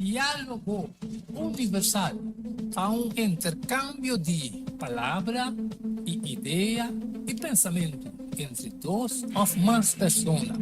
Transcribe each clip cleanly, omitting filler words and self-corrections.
Diálogo Universal ta un interkambio di palabra i idea i pensamentu entre dos òf mas persona.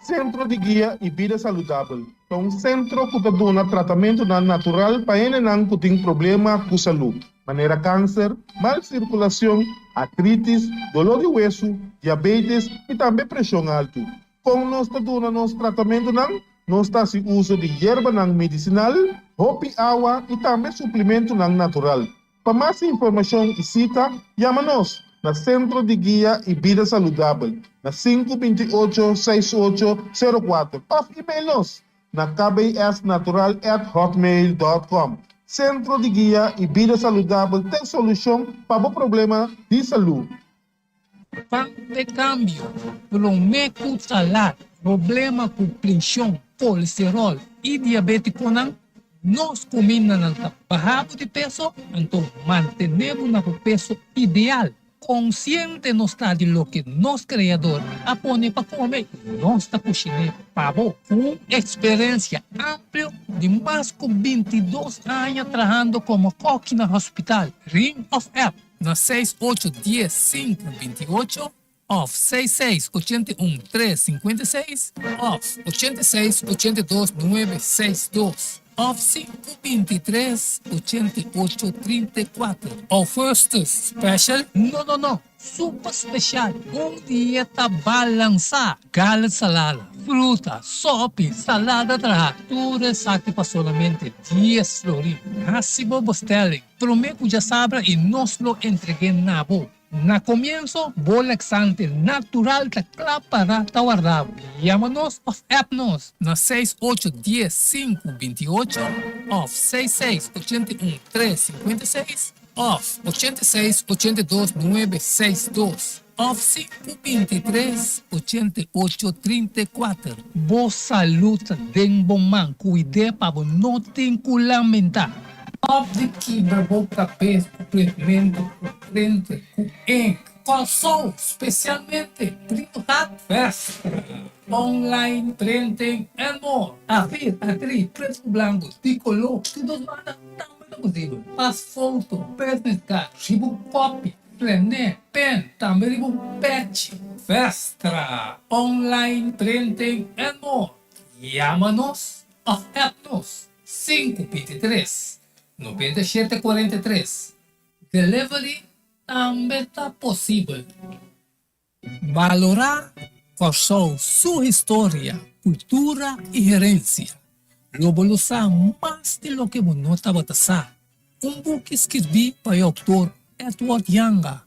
Sentro di Guia i Bida Saludabel ta un sentro ku ta duna tratamentunan natural pa hendenan ku tin problema ku salú, manera kanser, mal sirkulashon, artritis, doló di wesu, diabetes i tambe preshon altu. Kon nos ta duna nos tratamentunan? Nos ta hasi uso di yerbanan medisinal, hopi awa i tambe suplimentunan natural. Pa mas informashon i sita, yama nos na Sentro di Guia i Bida Saludabel na 528 6804 òf email nos na kbsnatural@hotmail.com. Sentro di Guia i Bida Saludabel t'e solushon pa bo problema di salú. Pan p'e kambio, promé ku salat, problema ku preshon, kolesteròl i diabétikonan, nos kumindanan ta baha bo di peso, anto mantené bo na bo peso ideal. Konsiente nos ta di loke nos Kreador a pone pa kome i nos ta kushiné pa bo. Ku un eksperensia amplio di mas ku 22 aña trahando komo kòki na hospital, Ring òf app na seis ocho dies sinku 28 òf seis seis 81 tres 56 òf 86 82 nuebe seis dos òf sinku 23 88 34. Augustus special? No no no! Super special! Un dieta balansá! Gala salada, fruta, sopi, salada traha, tur esaki pa solamente 10 florin. Hasi bo bestelling promé ku djasabra i nos lo entreg'é na bo. Na komienso, bo laxante natural ta kla pará ta warda bo. Yama nos òf app nos na seis ocho dies sinku 28 òf seis seis 81 tres 56 òf 86 82 nuebe seis dos òf sinku 23 88 34. Bo salú ta den bo man, kuid'é pa bo no tin ku lamentá. Stop di kibra bo kabes ku printmentu, ku printer, ku ink. Kòrsou, spesialmente Printgat Festa, online printing and more. A4, A3, pretu ku blanku, di koló, di dos banda tambe ta posibel. Pas foto, business card, riba un kopi, plené, pen, tambe riba un pèchi. Festa, online printing and more. Yama nos òf app nos. 5 23 97 43. Delivery tambe ta posibel. Balorá Kòrsou su historia, kultura i herensia. Lo bo lo sa mas di loke bo no tabata sa. Un buki skirbí pa e outor Edward Janga.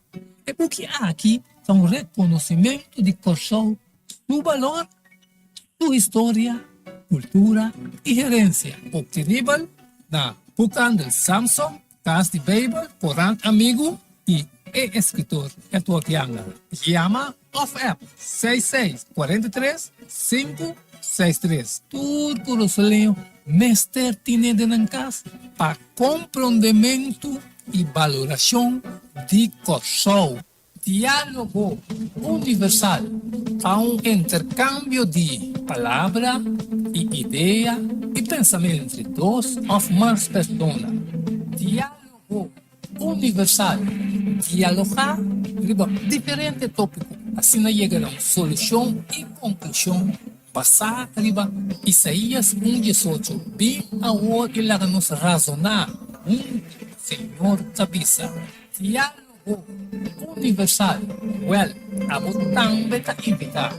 E buki aki ta un rekonosimentu di Kòrsou su balor, su historia, kultura i herensia. Optenibel na Boekhandel Samson, Kas di Beibel, Korant Amigu i e eskritor Edward Janga. Yama òf app 66 43 563. Tur kurasoleño mester tine den nan kas pa komprondementu i balorashon di Kòrsou. Diálogo Universal ta un interkambio di palabra i idea i pensamentu entre dos òf mas persona. Diálogo Universal, dialogá riba diferente tópiko, asina yega na un solushon i konklushon basá riba Isaías un 18, Bin awor i laga nos razoná huntu, Señor ta bisa. Diálogo Universal, wèl, abo tambe ta invitá.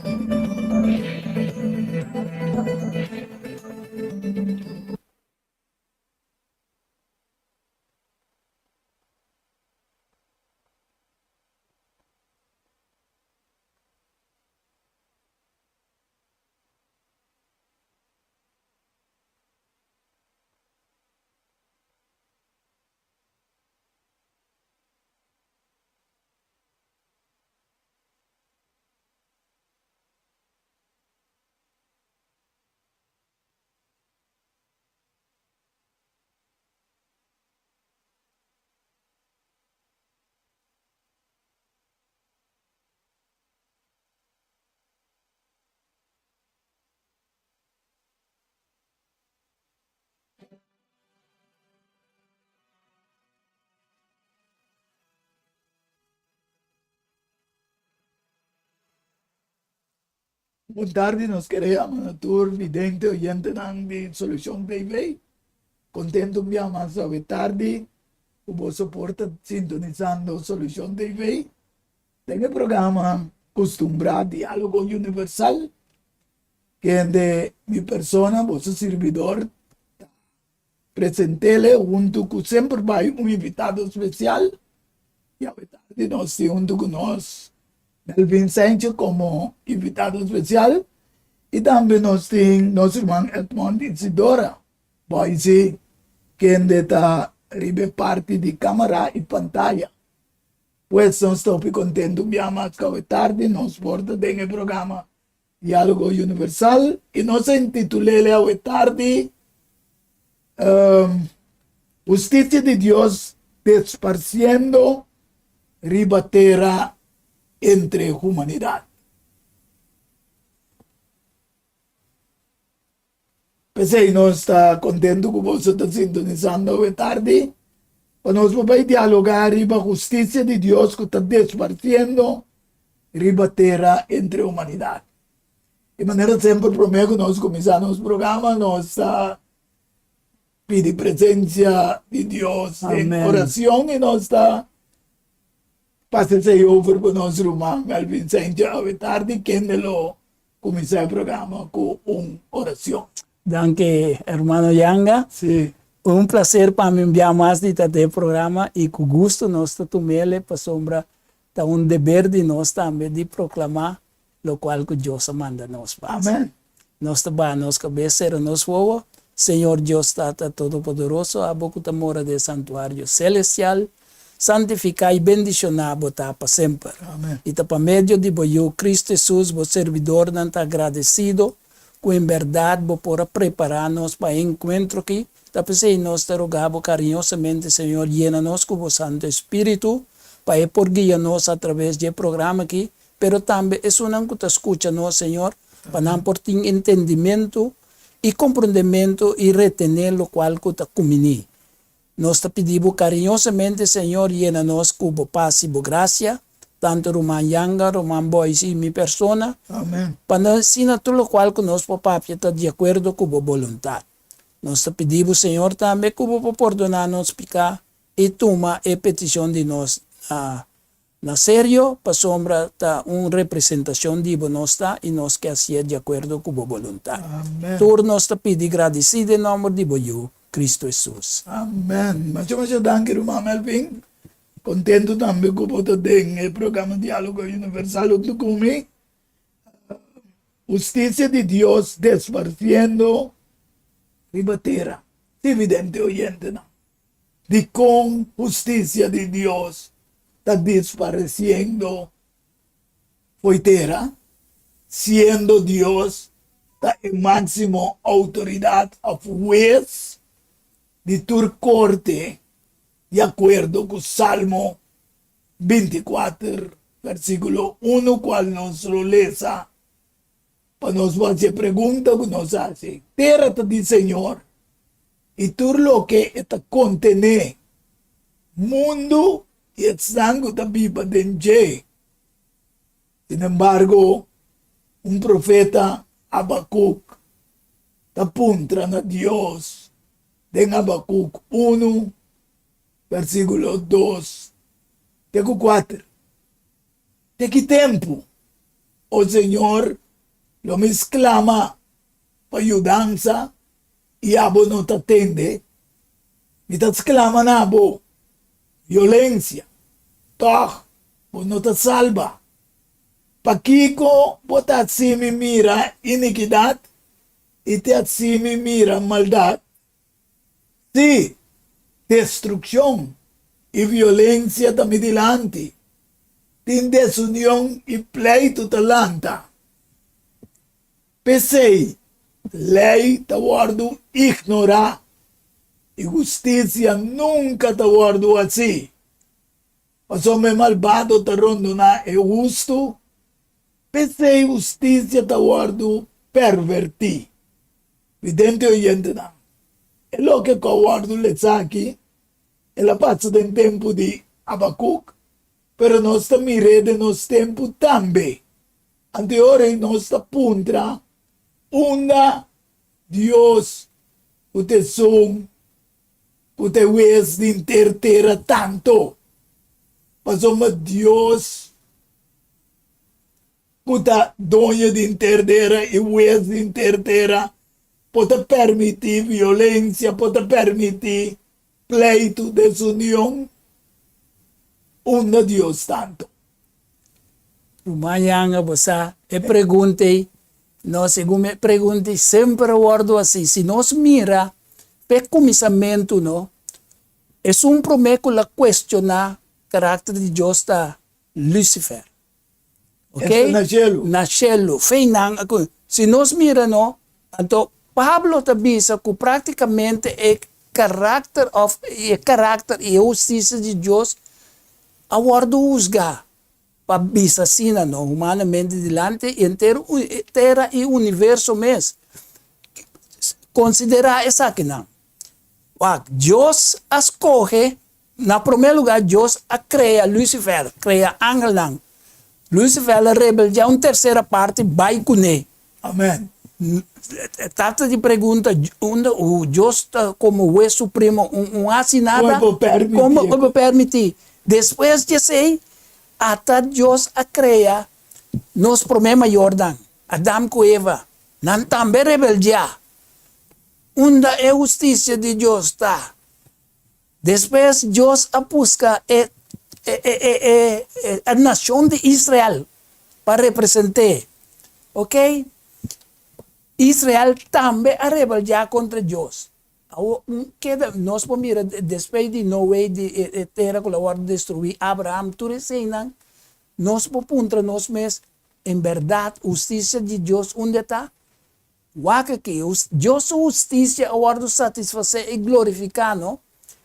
Bon tardi nos kere yama na tur vidente oyentenan di Solucion TV. Contento un bia mas awe tardi cu boso por ta sintonisando Solucion TV den e programa Costumbrá Diálogo Universal kende mi persona boso sirbidor ta presentele hunto cu semper bai un invitado special y awe tardi nos tin hunto cu nos Melvin Sanchez como invitado special y tambe nos tin nos ruman Edmond Isidora Boise kende ta riba e parti di camara y pantaya. Pues nos ta hopi contento un bia mas cu awe tardi nos por ta den e programa Diálogo Universal y nos a intitul'ele awe tardi Husticia di Dios desparciendo riba tera entre humanidad. P'esei nos ta contento cu boso ta sintonisando awe tardi pa nos por bay dialoga riba husticia di Dios cu ta desparciendo riba tera entre humanidad. Di manera semper prome cu nos cuminsa nos programa nos ta pidi presencia di Dios den oracion y nos ta pasa esey over pa nos ruman Melvin Saintje awe tardi kende lo Kuminsá e programa ku un orashon. Danki hermano Yanga. Sí. Un placer pa mi un bia mas di ta den e programa y cu gusto nos ta tumele pasobra ta un deber di nos tambe di proclama locual cu Dios a manda nos pa haci. Amen. Nos ta baha nos cabes, cera nos wowo. Señor Dios Tata Todopoderoso, abo cu ta mora den e santuario celestial, Santifiká i bendishoná bo ta pa semper. I ta pa medio di bo Yu, Kristu Hesus, bo sirbidornan ta agradesido ku en bèrdat bo por a prepará nos pa e enkuentro akí. Ta p'esei nos ta rogá bo kariñosamente, Señor, yena nos ku bo Santu Espíritu, pa e por guia nos atraves di e programa akí, pero tambe esunnan ku ta skucha nos, Señor, pa nan por tin entendimentu i komprondementu i retené lokual ku ta kuminí. Nos ta pidi bo kariñosamente, Señor, yena nos ku bo pas i bo grasia, tantu ruman Yanga, ruman Boyce i mi persona, pa no asina tur lokual ku nos por papia ta di akuerdo ku bo boluntat. Nos ta pidi bo, Señor, tambe ku bo por pordoná nos piká i tuma e petishon di nos na na serio, pasobra ta un representashon di bo nos ta i nos ke hasié di akuerdo ku bo boluntat. Tur nos ta pidi gradisí den nòmber di bo Yu, Kristu Hesus. Amen. Masha masha danki ruman Melvin. Kontentu tambe ku bo ta den e programa Diálogo Universal huntu ku mi. Hustisia di Dios desparsiendo riba tera. Si vidente oyentenan. Dikon hustisia di Dios ta disparesiendo fo'i tera, siendo Dios ta e máksimo outoridat òf hues di tur korte, di akuerdo ku Salmo 24 versíkulo 1, kual nos lo lesa Pa nos por hasi e pregunta ku nos hasi, Tera ta di Señor i tur loke e ta kontené, mundu i esnan ku ta biba den dje. Sinembargo, un profeta, Habakuk, ta puntra na Dios den Habakuk unu, versíkulo dos te ku kuater, Te ki tempu, o Señor, lo mi sklama pa yudansa i abo no ta tende? Mi ta sklama na bo violensia, tòg bo no ta salba. Pakiko bo ta hasi mi mira inikidat i ta hasi mi mira maldat? Sí, destrukshon i violensia ta mi dilanti, tin desunion i pleitu ta lanta. P'esei, lei ta wòrdu ignorá i hustisia nunka ta wòrdu hasí. Pasobra e malbado ta rondoná e hustu, p'esei hustisia ta wòrdu pervertí. Vidente oyentenan, e loke ku a wòrdu lesa aki, el a pasa den tempu di Habakuk, pero nos ta mir'é den nos tempu tambe. Anto e ora ei nos ta puntra, Unda Dios ku ta esun ku ta e wes di henter tera tantu? Pasobra Dios ku ta doño di henter tera i wes di henter tera por ta permití violensia, por ta permití pleitu, desunion? Unda Dios tantu? Ruman Yanga, bo sa e pregunta ei? No, segun mi e pregunta ei semper a wòrdu hasi. Si nos mira p'e kuminsamentu, no, esun promé ku la kuestioná karakter di Dios ta Lucifer. Ok? Esta na shelu. Na shelu. Feinan a ku. Si nos mira no, anto Pablo ta bisa ku práktikamente e karakter òf e karakter i e hustisia di Dios a wòrdu husgá pa bisa asina no, humanamente dilanti henter tera i universo mes. Konsiderá esakinan. Wak, Dios a skohe Na promé lugá Dios a krea Lucifer, krea angelnan. Lucifer a rebeldiá un tersera parti bai kuné. Amen. Tata di pregunta unda u Dios ta komo Hues Supremo un un hasi nada? Komo e por permití? Komo e por permití? Despues di esei ata Dios a krea nos promé mayornan, Adam ku Eva. Nan tambe rebeldiá. Unda e hustisia di Dios ta? Despues Dios a buska e e nashon di Israel pa represent'é. Oke, Israel tambe a rebeldiá kontra Dios. Awor un keda, nos por mira despues di Noe, di e tera ku lo a wòrdu destruí, Abraham, tur eseinan, nos por puntra nos mes, En bèrdat hustisia di Dios unda ta? Wak aki, Dios su hustisia a wòrdu satisfasé i glorifiká, no?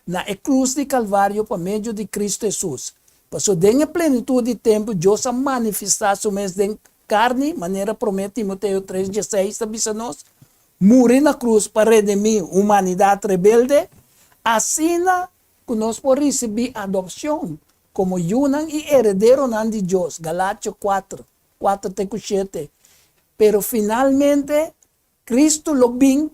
Na e krus di Kalvario pa medio di Kristu Hesus. Pasobra den e plenitut di tempu Dios a manifestá su mes den karni, manera Promé Timoteo tres dieseis ta bisa nos, muri na krus pa redimí humanidat rebelde, asina ku nos por risibí adopshon komo yunan i herederonan di Dios, Galatio kuater, kuater te ku shete. Pero finalmente Cristo lo bin,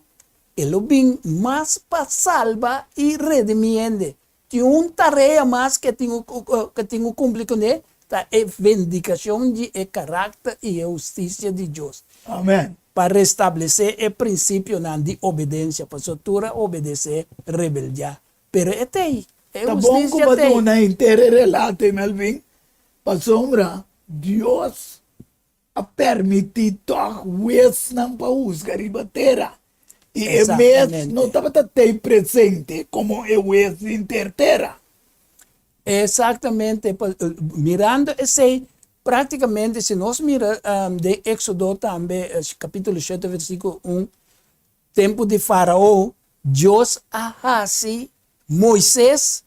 e lo bin mas pa salba i redimí hende. Tin un tarea mas ku e tin ku tin ku kumpli kuné, ta e vindikashon di e karakter i e hustisia di Dios. Amen. Pa restablesé e prinsipionan di obedensia, pasobra tur a obedesé rebeldiá. Pero e t'ei, e Ta bon ku hustisia bo t'ei. duna henter e relato ei, Melvin, pasobra Dios a permití tòg huesnan pa husga riba tera, i e mes no Exactamente. tabata t'ei presente komo e hues di henter tera. Exactamente, mirando esei, prácticamente si nos mira den Éxodo tambe, capítulo shete versículo un, tempu di Farao, Dios a hasi Moises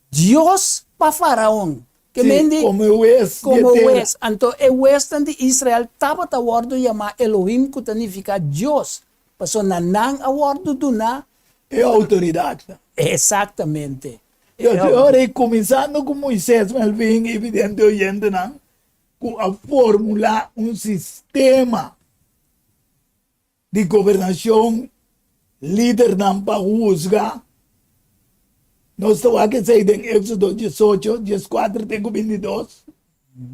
Dios pa Faraon. Ke Sí, men di, komo e hues di e komo tera. hues. Anto e huesnan di Israel tabata wòrdu yamá Elohim, ku ta nifiká Dios, pasobra na nan a wòrdu duná. E outoridatnan. Eksaktamente. E Dios, e ora ei, kuminsando ku Moises, Melvin i vidente oyentenan, ku a formulá un sistema di gobernashon, lidernan pa husga. Nos ta wak esei den Éxodo diesocho, dieskuater te ku bintidos.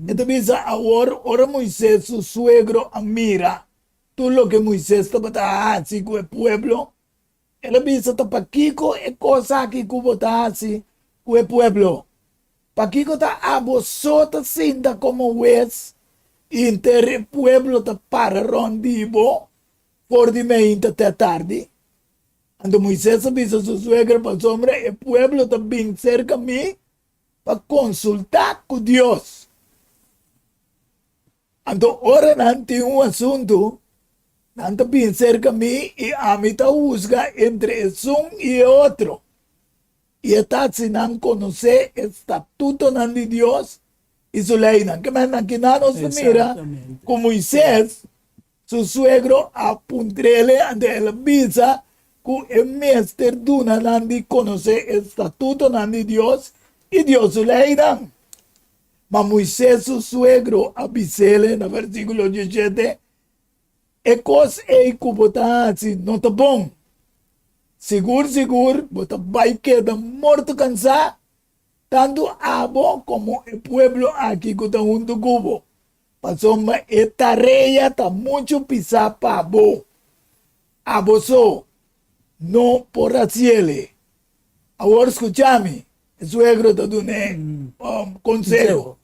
E ta bisa, Awor, ora Moisés su suegro a mira tur loke Moisés tabata hasi ku e pueblo, El a bisa, Ta pakiko e kos aki ku bo ta hasi ku e pueblo? Pakiko ta abo so ta sinta komo hues i henter e pueblo ta para rònt di bo for di meinta te atardi? Anto Moises a bisa su suegra, Pasobra e pueblo ta bin serka mi pa konsultá ku Dios. Anto ora nan tin un asuntu, nan ta bin serka mi i ami ta husga entre esun i e otro. I e ta hasi nan konosé e statutonan di Dios i su leinan. Ke men akinan nos ta mira ku Moises, su suegro, a puntr'el, anto el a bisa ku e mester duna nan di konosé e statutonan di Dios i Dios su leinan. Ma Moises su suegro a bis'el na versíkulo 17, E kos ei ku bo ta hasi no ta bon. Sigur sigur bo ta bai keda morto kansá, tantu abo komo e pueblo aki ku ta huntu ku bo, pasobra e tarea ta muchu pisá pa bo. Abo so no por hasiel. Awor skucha mi, e suegro ta dun'é konseho.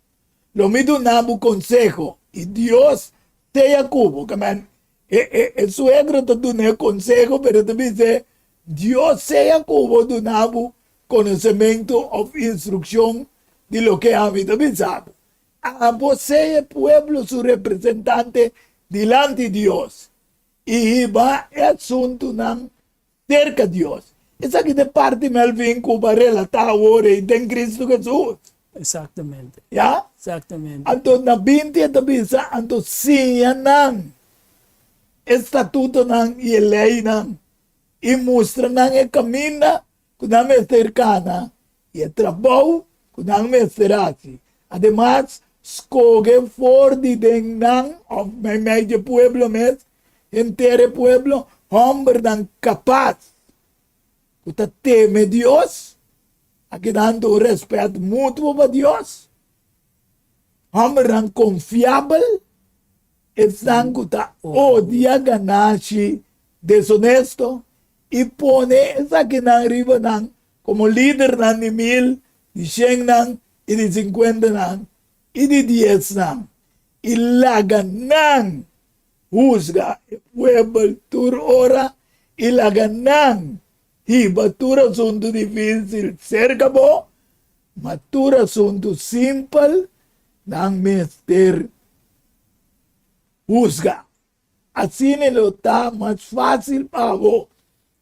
Lo mi duna bo konseho i Dios sea ku bo. Ke e, e, e suegro ta dun'é konseho, pero ta bis'é, Dios sea ku bo duna bo konosementu òf instrukshon di loke ami ta bisa bo. Abo sea e pueblo su representante dilanti Dios i hiba e asuntunan Serka Dios. Esaki ta e parti Melvin ku bo a relatá awor ei den Kristu Hesus. Exactamente. Ya? Exactamente. Anto na 20 e ta bisa, anto siña nan e statutonan i e leinan, i mustra nan e kaminda ku nan mester kana i e trabou ku nan mester hasi. Ademas, skoge for di den nan, òf meimei dje pueblo mes, Henter e pueblo, hòmbernan kapas ku ta teme Dios, a kedando un rèspèt mutuo pa Dios, hòmbernan konfiabel, esnan ku ta odia ganashi desonesto i pone esakinan riba nan komo lidernan di mil, di shennan i di sinkuentanan i di diesnan, i laga nan Husga e puebel tur ora i laga nan hiba tur asuntu difísil serka bo, ma tur asuntu simpel nan mester husga. Asina lo ta mas fásil pa bo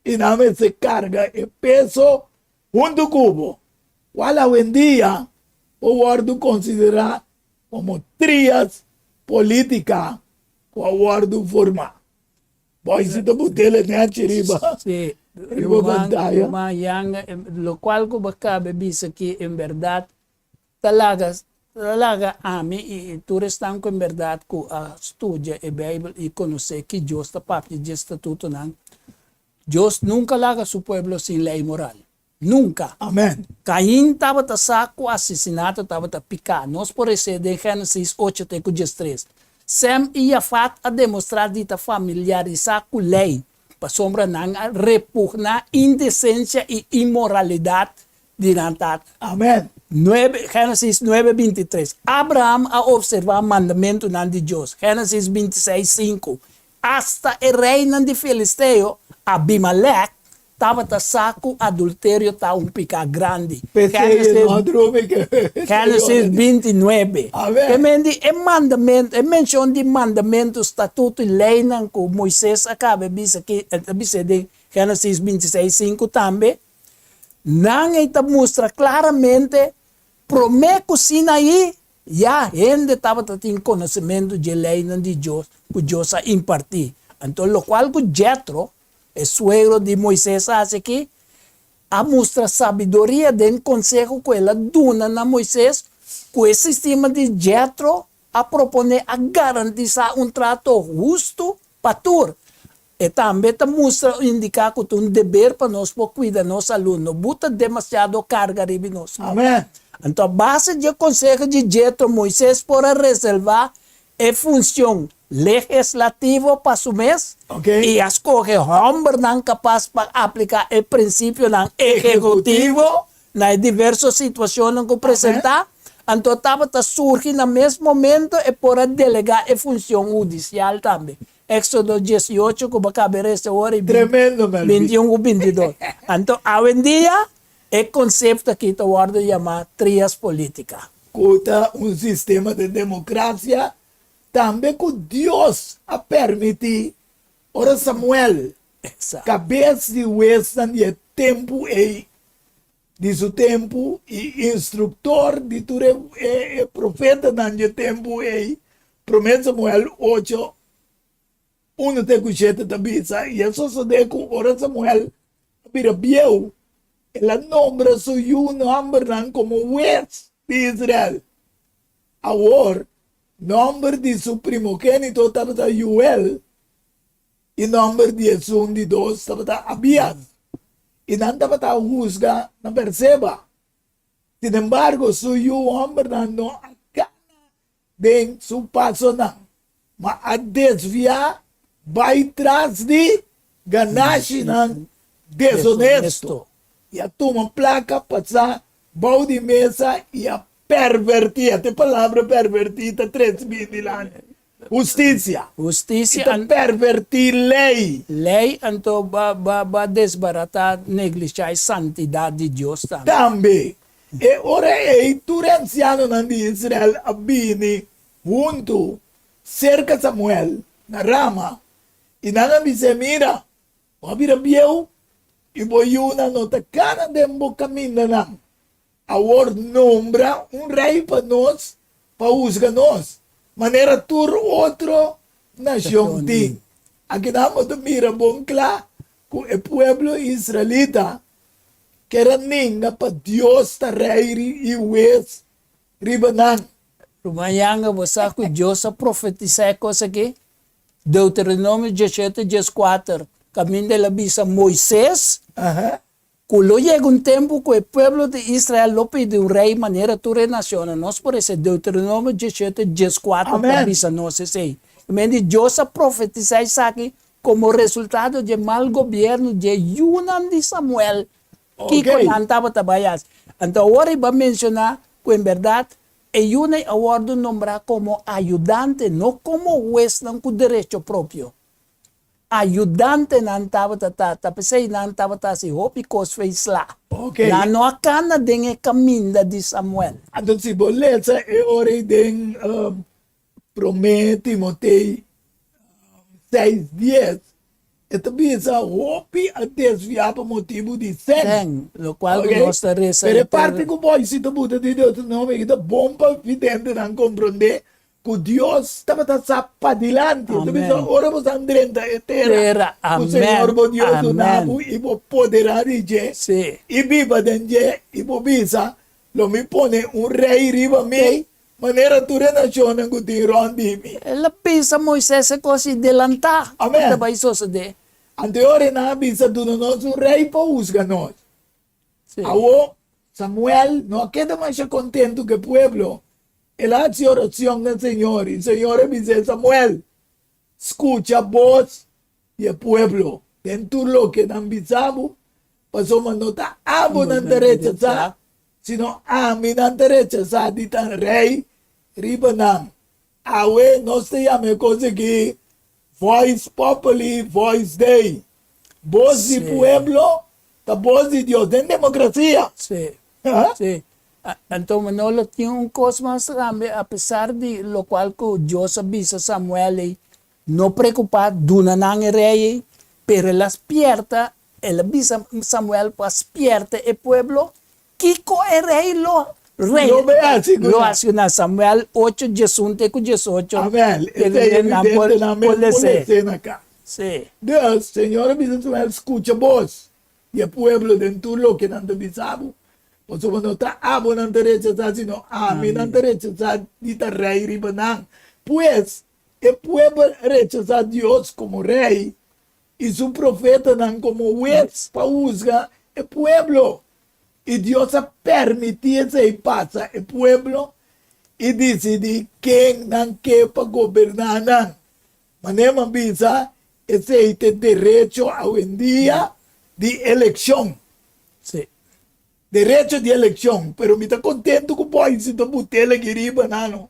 i nan mester karga e peso huntu ku bo, kual awendia por wòrdu konsiderá komo trias polítika ku a wòrdu formá. Boy si ta butele nèchi riba Sí, riba ruman, pantaya. ruman Yanga, lokual ku bo kabe bisa ki en bèrdat ta laga ta laga ami i i tur esnan ku en bèrdat ku a studia e Beibel i konosé ki Dios ta papia dje statutonan, Dios nunka laga su pueblo sin lei moral. Nunka. Amen. Kain tabata sa ku asesinato tabata piká. Nos por resé den Génesis ocho te ku diestres. Sem i Jafat a demostrá di ta familiarisá ku lei, pasobra nan a repugná indesensia i inmoralidat di nan tata. Amen. Nuebe, Génesis nuebe 23. Abraham a opservá mandamentunan di Dios. Génesis 26, sinku. Asta e reinan di filisteo, Abimelek, Tabata sa ku adulterio ta un piká grandi. P'esei e no a drumi ke Génesis 29. Amen. Te men di e mandamentu, e menshon di mandamentu, statuto i leinan ku Moises a kaba e bisa aki, e ta bis'é den Génesis 26, 5 tambe, nan ei ta mustra klaramente promé ku Sinaí Ya hende tabata tin konosementu dje leinan di Dios ku Dios a impartí. Anto lokual ku Jetro, e suegro di Moises a hasi aki, a mustra sabiduria den konseho ku el a duna na Moises, ku e sistema di Jetro a proponé a garantisá un trato hustu pa tur. E tambe ta mustra o indiká ku ta un deber pa nos por kuida nos salú, no buta demasiado karga riba nos. Amen. Anto a base dje konseho di Jetro, Moises por a reservá e funshon legislativo pa su mes i a skohe hòmbernan kapas pa apliká e prinsipionan ehekutivo na e diverso situashonnan ku presentá. Anto tabata surgi na mes momento e por a delegá e funshon hudisial tambe. Éxodo 18 ku bo kabe resta ora i Tremendo, Melvin. 21 ku 22. Anto awendia e konsepto aki ta wòrdu yamá trias polítika. Ku ta un sistema di demokrasia tambe ku Dios a permití ora Samuel, kabes di huesnan di e tempu ei, di su tempu i instruktor di tur e profetanan di e tempu ei, Promé Samuel ocho, unu te ku shete ta bisa, I a sosodé ku ora Samuel a bira bieu, el a nombra su yu nòmbernan komo hues di Israel. Awor, nòmber di su primogénito tabata Yuel, i nòmber di esun di dos tabata Abias, i nan tabata husga na Berseba. Sinembargo, su yu hòmbernan no a kana den su pasonan, ma a desviá bai tras di ganashinan desonesto, i a tuma plaka pasá bou di mesa i a pervertí, ata e palabra pervertí ta trese bin dilanti, hustisia. Hustisia I ta pervertí lei. Lei anto ba ba ba desbaratá, neglishá e santidat di Dios tambe. Tambe. E ora ei tur e ansianonan di Israel a bini huntu serka Samuel na Rama, i nan a bis'é, Mira, bo a bira bieu, i bo yunan no ta kana den bo kamindanan. Awor nombra un rei pa nos pa husga nos, manera tur otro nashon tin. Akinan bo ta mira bon kla ku e pueblo israelita ker a ninga pa Dios ta rei i hues riba nan. Ruman Yanga, bo sa ku Dios a profetisá e kos aki? Deuteronomio diesshete dieskuater, kaminda el a bisa Moises, Ku lo yega un tempu ku e pueblo di Israel lo pidi un rei manera tur e nacionnan. Nos por esei Deuteronomio 18, 14 ta bisa nos esei. I men di Dios a profetisá esaki komo resultado dje mal gobierno dje yunan di Samuel. Kiko nan tabata bai hasi? Anto awor e ba menshoná ku en bèrdat e yunan a wòrdu nombrá komo ayudante, no komo huesnan ku derecho propio. Ayudantenan tabata ta ta p'esei nan tabata hasi hopi kos fe sla. Ok. Nan no a kana den e kaminda di Samuel. Anto si bo lesa e ora ei den Promé Timotei seis dies, e ta bisa hopi a desviá pa motibu di sèn. Sèn, lokual ku nos ta resa. Pero e parti ku bo si ta buta di Deuteronomio aki ta bon pa videntenan komprondé Ku Dios tabata sa padilanti. E ta bisa, ora bo san drenta e tera ku Señor bo Dios duna bo i bo poderá di dje i biba den dje, i bo bisa, Lo mi pone un rei riba mi, manera tur e nashonnan ku tin rònt di mi. El a bisa Moises e kos i delantá ku ta bai sosodé. Anto e ora nan a bisa, Duna nos un rei pa husga nos. Awor, Samuel no a keda masha kontentu ku e pueblo. El a hasi orashon na Señor, i Señor a bis'é, Samuel, skucha bos di e pueblo den tur loke nan bisa bo, pasobra no ta abo nan ta rechasá, sino ami nan ta rechasá di ta rei riba nan. Awe nos ta yama e kos aki Voice Populi, Voice Dei. Bos di pueblo ta bos di Dios den demokrasia. Sí, sí. Anto Manolo tin un kos mas tambe, apesar di lokual ku Dios a bisa Samuel ei, no preokupá, duna nan e rei ei, pero el a spierta, el a bisa Samuel pa spierta e pueblo Kiko e rei lo rei Lo bay hasi ku lo nan? hasi ku nan? Samuel ocho, diesun te ku diesocho. Amèn. Te Esei den nan por evidente nan mes por por les'é. les'é na ka. Sí. Dus, Señor a bisa Samuel, Skucha bos di e pueblo den tur loke nan ta bisa bo, pasobra no ta abo nan ta rechasá, sino ami nan ta rechasá di ta rei riba nan. Pues, e pueblo a rechasá Dios komo rei i su profetanan komo hues pa husga e pueblo. I Dios a permití esei pasa e pueblo i disidí ken nan ke pa goberná nan. Manera mi a bisa, esei ta e derecho awendia di elekshon. Sí. Derecho di elekshon. Pero mi ta kontentu ku Boise ta butel aki riba nan.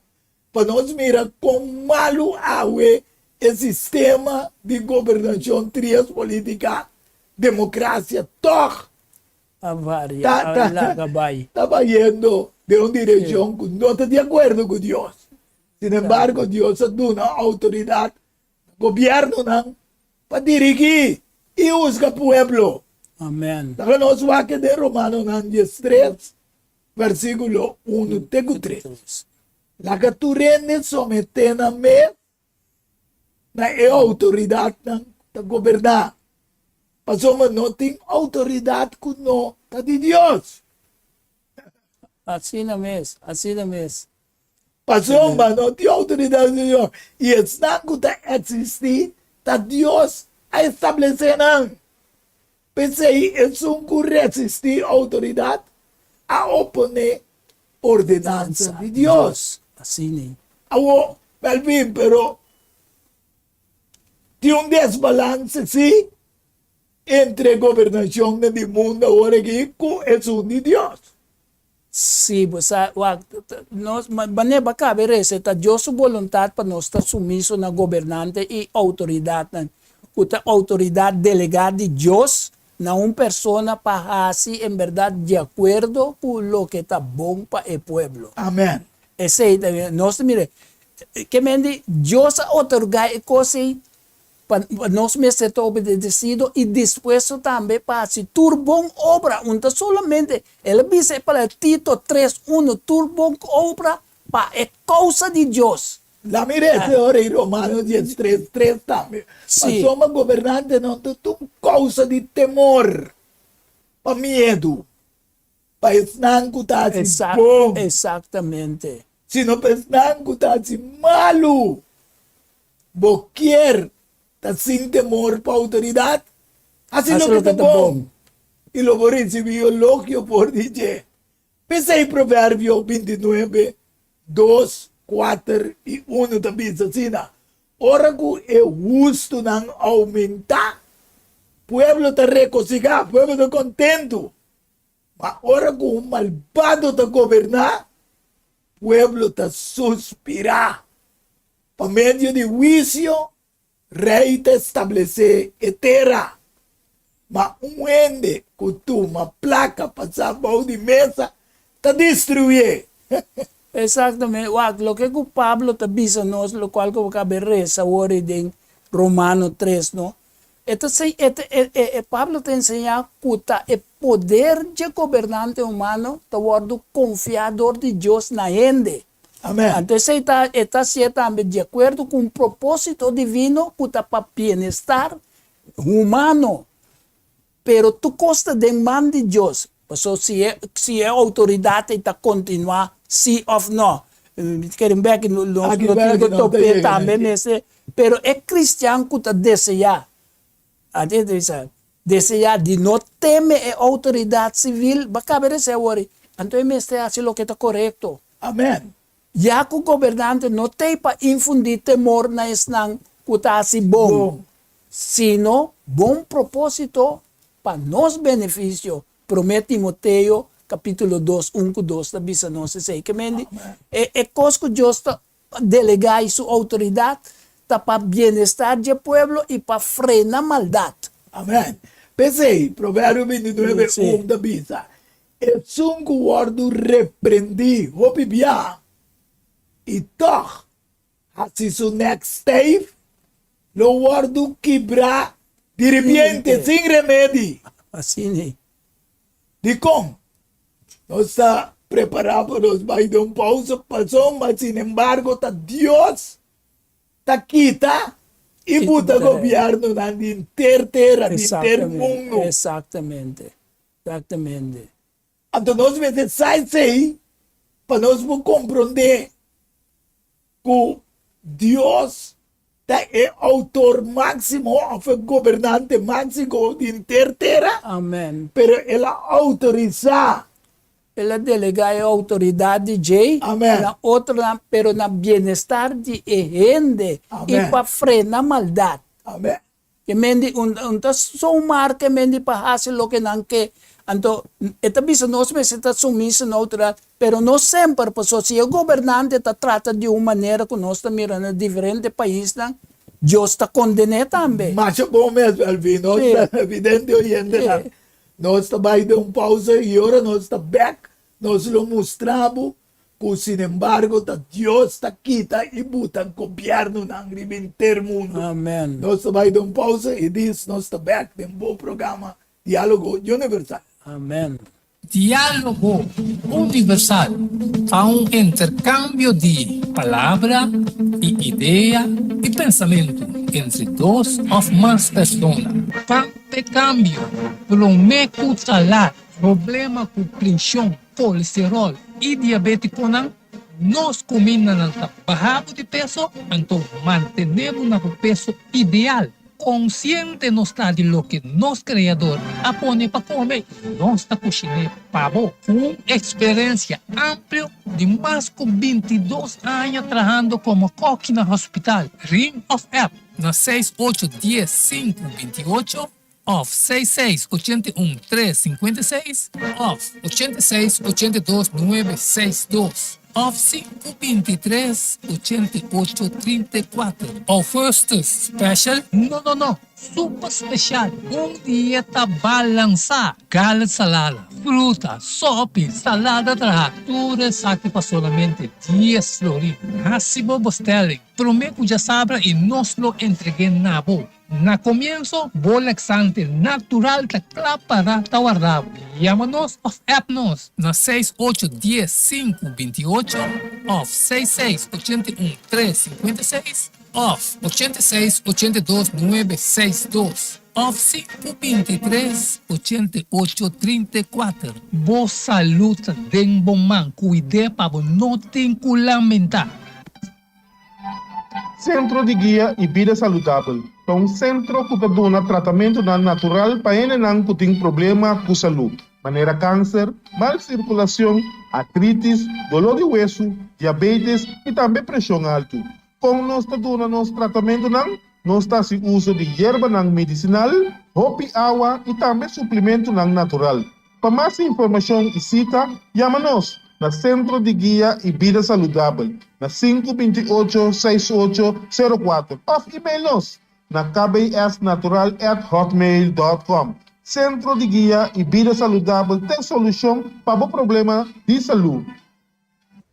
Pa nos mira kon malu awe e sistema di gobernashon trias politica, demokrasia tòg A varia, a laga bai. ta bayendo den un direkshon ku no ta di akuerdo ku Dios. Sinembargo, Dios a duna outoridat na gobièrnunan pa dirigí i husga pueblo. Amen. Laga nos wak den Romanonan 13, Versíkulo unu te ku tres. Laga tur hende someté nan mes na e outoridatnan ku ta goberná, pasobra no tin outoridat ku no ta di Dios. Asina mes, asina mes. Pasobra no tin outoridat di Dios. I esnan ku ta eksistí, ta Dios a establesé nan. P'esei esun ku resistí outoridat a oponé ordenansa di Dios. Awor, Melvin, pero tin un desbalanse sí entre gobernashonnan di mundu awor aki ku esun di Dios. Sí, bo sa, wak, nos, manera bo a kaba e resa, ta Dios su boluntat pa nos ta sumiso na gobernante i outoridatnan, ku ta outoridat delegá di Dios na un persona pa hasi en bèrdat di akuerdo ku loke ta bon pa e pueblo. Amèn. Esei ta, nos ta mira, ke men di Dios a otorgá e kos ei Pa nos mester ta obedecido y dispuesto tambe pa haci tur bon obra, un ta solamente, el a bisa e palabra Tito tres uno, tur bon obra pa e causa di Dios. La mi rece ora y Romanos diestres tres tambe, Pasobra gobernantenan ta tur causa di temor pa miedu, pa esnan cu ta haci bon, Exactamente. sino pa esnan cu ta haci malu. Bo kier ta sin temor pa outoridat? Hasi loke ta bon, i lo bo risibí elogio for di dje. P'esei Proverbio bintinuebe, dos, kuater i unu ta bisa asina, Ora ku e hustunan oumentá, pueblo ta regosigá, pueblo ta kontentu. Ma ora ku un malbado ta goberná, pueblo ta suspirá. Pa medio di huisio, rei ta establesé e tera. Ma un hende ku tuma plaka pasá bou di mesa ta destruié. Exactamente. Wak, loke ku Pablo ta bisa nos, lokual ku bo kabe resa awor ei den Romano tres, no? E ta se, e ta, e, e, e Pablo ta enseñá ku ta e poder dje gobernante humano ta wòrdu konfiá dor di Dios na hende. Amèn. Anto esei ta, e ta hasié tambe di akuerdo ku un propósito divino ku ta pa bienestar humano. Pero tur kos ta den man di Dios. Pasobra si e, si e outoridat ei ta kontinuá sí òf nò. Mi ta kere un bèki nos lo Aki tin bèki ku no ta top'é yega na tambe dje. mester. Pero e kristian ku ta deseá, ati ta bisa, deseá di no teme e outoridat sivil, bo a kaba di esei awor ei, anto e mester hasi loke ta korekto. Amèn. Ya ku gobernante no t'ei pa infundí temor na esnan ku ta hasi bon. Bon. Sino bon propósito pa nos benefisio, Promé Timoteo kapítulo dos, un ku dos ta bisa nos esei. Ke men di, e e kos ku Dios ta delegá i su outoridat ta pa bienestar dje pueblo i pa frena maldat. Amèn. P'esei, Proverbio bintinuebe, un ta bisa, Esun ku wòrdu reprendí hopi bia i tòg Hasi su nek stijf, lo wòrdu kibrá diripiente, sin remedi. Asina. Dikon? Nos ta prepará pa nos bai den un pausa pasobra sinembargo ta Dios ta kita i buta gobièrnunan di henter tera, di henter mundu. Exactamente, exactamente. Anto nos mester sa esei pa nos por komprondé ku Dios ta e outor máksimo òf e gobernante máksiko di henter tera. Amen. Pero el a outorisá. El a delegá e outoridat di djei Amen. na otronan, pero na bienestar di e hende i Amen. pa frena maldat. Amen. Ke men di un un ta zomaar ke men di pa hasi loke nan ke. Anto e ta bisa nos mester ta sumiso na outoridad, pero no semper, pasobra si e gobernante ta trata di un manera ku nos ta mira na diferente paisnan, Dios ta konden'é tambe. Masha bon mes, Elvin. Nos ta evidente oyentenan. Nos ta bai den un pausa i ora nos ta bek, nos lo mustra bo ku sinembargo ta Dios ta kita i buta gobièrnunan riba henter mundu. Amen. Nos ta bai den un pausa i dis nos ta bèk den bo programa Diálogo Universal. Amen. Diálogo Universal ta un interkambio di palabra i idea i pensamentu entre dos òf mas persona. Pa e kambio, promé ku ta lat. Problema ku preshon, kolesteròl i diabétikonan. Nos kumindanan ta baha bo di peso, anto mantené bo na bo peso ideal. Konsiente nos ta di loke nos Kreador a pone pa kome i nos ta kushiné pa bo. Ku un eksperensia amplio di mas ku bintidos aña trahando komo kòki na hospital, ring òf app na seis ocho dies sinku binti ocho òf seis seis ochenta i un tres sinkuenta i seis òf ochenta i seis ochenta i dos nuebe seis dos òf sinku bintitres 88 34. Augustus special? No no no, super special! Un dieta balansá, gala salada, fruta, sopi, salada traha, tur esaki pa solamente dies florin. Hasi bo bestelling promé ku djasabra i nos lo entreg'é na bo. Na komienso, bo laxante natural ta kla para ta warda bo. Yama nos òf app nos na seis ocho dies sinku binti ocho òf seis seis 81 tres 56 òf 86 82 nuebe seis dos òf sinku 23 88 34. Bo salud ta den bo man, kuid'é pa bo no tin ku lamentá. Sentro di Guia i Bida Saludabel ta un sentro ku ta duna tratamentunan natural pa hendenan ku tin problema ku salú, manera kanser, mal sirkulashon, artritis, doló di wesu, diabetes i tambe preshon altu. Kon nos ta duna nos tratamentunan? Nos ta hasi uso di yerbanan medisinal, hopi awa i tambe suplimentunan natural. Pa mas informashon i sita, yama nos na Sentro di Guia i Bida Saludabel na sinku 28 seis ocho sero kuater òf email nos na kbsnatural@hotmail.com. Sentro di Guia i Bida Saludabel t'e solushon pa bo problema di salú.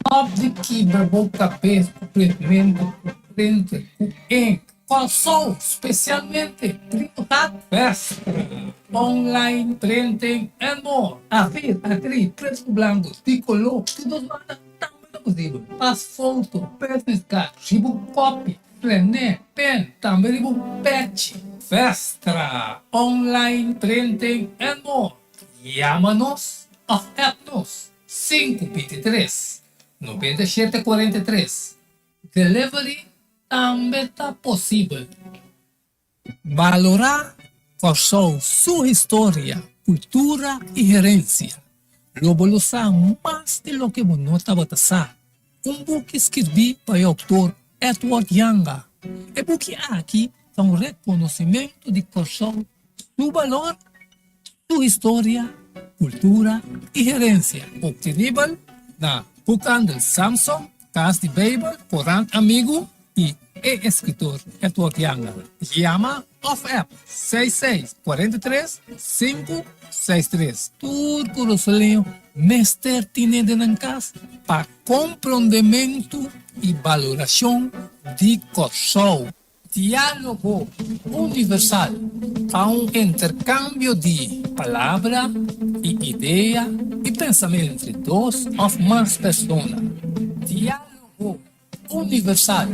Stop di kibra bo kabes ku printmentu, ku printer, ku ink. Kòrsou, spesialmente Printgat Westra, online printing and more. Afir, akri, pretu ku blanku, di koló, di dos banda tambe ta posibel. Pas foto, business card, riba un kopi, plené, pen, tambe riba un pechi. Westra, online printing and more. Yama nos òf app nos. Sinku 23, 97 43. Delivery tambe ta posibel. Balorá Kòrsou su historia, kultura i herensia. Lo bo lo sa mas di loke bo no tabata sa. Un buki skirbí pa e outor Edward Janga. E buki aki ta un rekonosimentu di Kòrsou su balor, su historia, kultura i herensia. Optenibel na Boekhandel Samson, Kas di Beibel, Korant Amigu i e eskritor Edward Janga. Yama òf app seis seis 43 sinku seis tres. Tur Kurasoleño mester tine den nan kas pa komprondementu i balorashon di Kòrsou. Diálogo Universal ta un interkambio di palabra i idea i pensamentu entre dos òf mas persona. Diálogo Universal,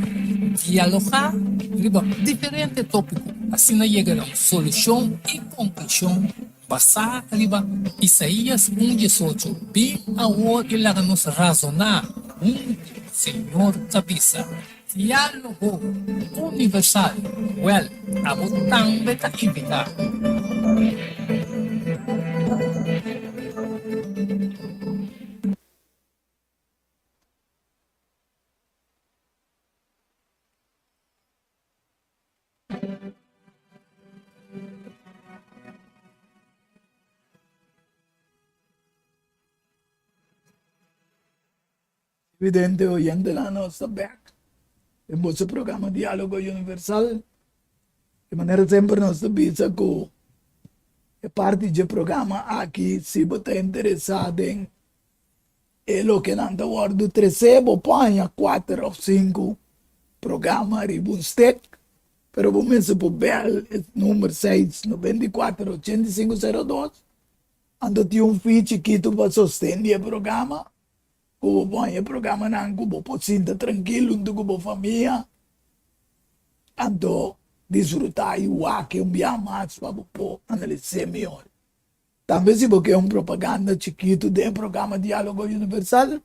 dialogá riba diferente tópiko, asina yega na un solushon i konklushon basá riba Isaías un 18, Bin awor i laga nos razoná huntu, Señor ta bisa. Diálogo Universal, Wèl, abo tambe ta invitá. Vidente oyentenan nos ta bek den boso programa Dialogo Universal. Di manera semper nos ta bisa ku e parti dje programa aki si bo ta interesá den e loke nan ta wòrdu tresé bo por haña kuater òf sinku programa riba un stek pero bo mester por bèl e number seis 94 85 02 anto tin un fee chikitu pa sosten di e programa. Ku bo pon e programanan ku bo por sinta trankil huntu ku bo famia, anto disfrutá i wak un bia mas pa bo por analis'é mihor. Tambe si bo ke un propaganda chikitu den e programa Diálogo Universal,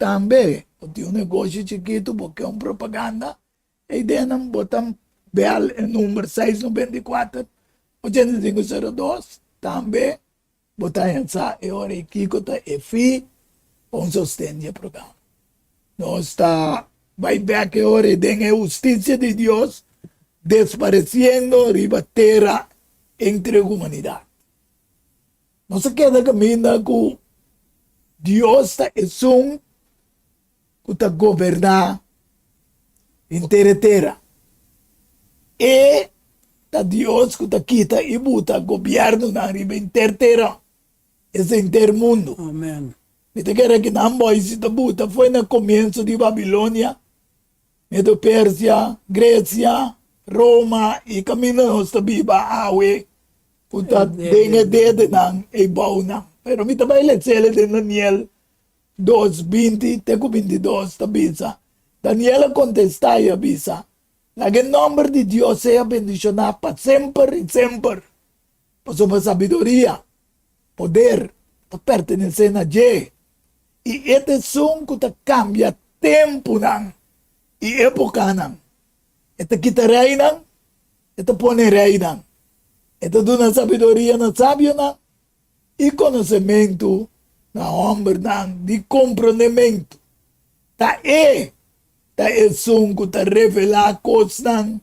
Tambe, bo tin un negoshi chikitu, bo ke un propaganda, e ideanan bo ta bel e number 694 8502. Tambe bo ta haña sa e ora ei kiko ta e fi pa un sosten di e programa. Nos ta bai bek e ora ei den e hustisia di Dios desparesiendo riba tera entre humanidat. Nos a keda kaminda ku Dios ta esun ku ta goberná henter e tera. E ta Dios ku ta kita i buta gobièrnunan riba henter tera, es henter mundu. Amen. Mi ta kere ku nan boisi ta buta fo'i na komienso di Babilonia, Medo Persia, Gresia, Roma i kaminda nos ta biba awe ku ta den e dedenan ei bounan. Pero mi ta bai letsele den Daniel 2, 20 te ku 22 ta bisa, Daniel a kontestá i a bisa, Laga e nòmber di Dios sea bendishoná pa semper i semper, pasobra sabiduria, poder, ta pertenesé na dje, i e ta esun ku ta kambia tempunan i épokanan. E ta kita reinan, e ta pone reinan. E ta duna sabiduria na sabionan i konosementu na hòmbernan di komprondementu. Ta e ta esun ku ta revelá kosnan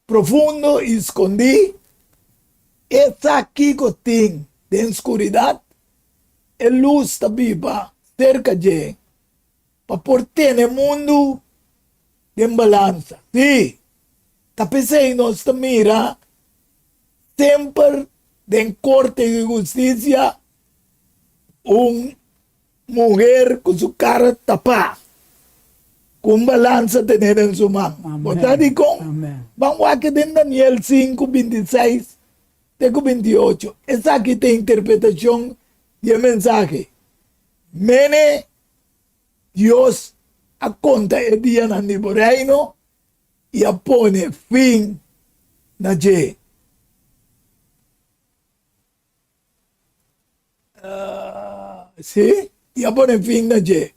profundo i skondí. E sa kiko tin den skuridat. E lus ta biba serka dje pa por tene mundu den balansa. Sí, ta p'esei nos ta mira semper den korte di hustisia un muher ku su kara tapá, ku un balansa tené den su man. Bo sa dikon? Ban wak den Daniel 5, 26 te ku 28. Esaki ta interpretashon di e mensahe. Mene Dios a konta e dianan di bo reino i a pone fin na dje. Sí, i a pone fin na dje.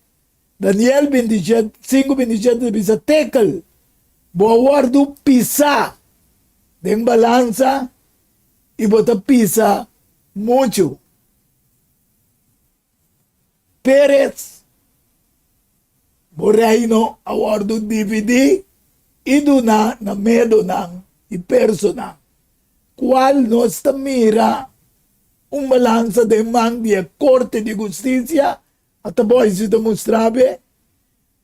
Daniel 27, 5, 27 ta bisa, Tekel, bo a wòrdu pisá den balansa i bo ta pisa muchu. Peres, bo reino a wòrdu dividí i duná na medonan i personan, kual nos ta mira un balansa den man di e Korte di Hustisia, a ta boy si ta mustra be.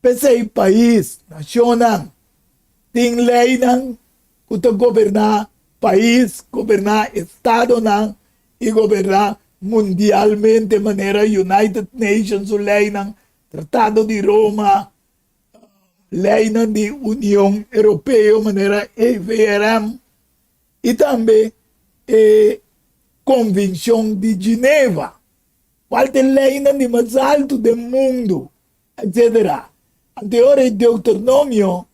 P'esei pais, nashonnan, tin leinan ku ta goberná pais, goberná estadonan i goberná mundialmente manera United Nations su leinan, Tratado di Roma, leinan di Union Europeo manera EVRM i tambe e Konvenshon di Gineva, kual ta e leinan di mas altu den mundu. Etcetera. Anto e ora e Deuteronomio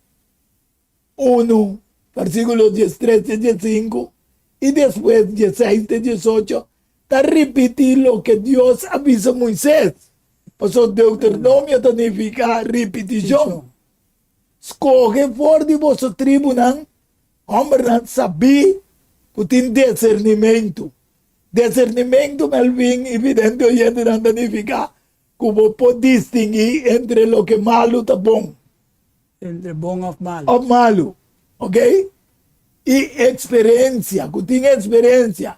unu, versiculo diestres te diesinku i despues dieseis te diesocho ta ripiti loke Dios a bisa Moises. Pasobra Deuteronomio ta nifica ripiticion. Scoge for di boso tribunan hombernan sabí cu tin discernimento. Discernimento, Melvin i vidente oyentenan, ta nifica Ku bo por distinguí entre loke malu ta bon. Entre bon òf malu. Òf malu, ok? I eksperensia, ku tin eksperensia,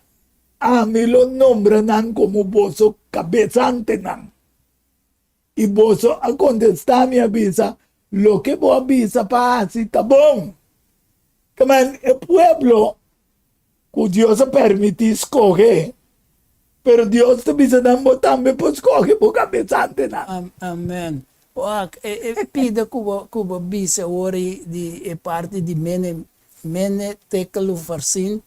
ami lo nombra nan komo boso kabesantenan. I boso a kontestá mi a bisa, Loke bo a bisa pa hasi ta bon. Kman e pueblo Ku Dios a permití skohe, pero Dios ta bisa nan bo tambe por skohe bo kabesantenan. Amen. Wak, e pida ku bo ku bo bisa awor di e parti di mene mene tekel ufarsin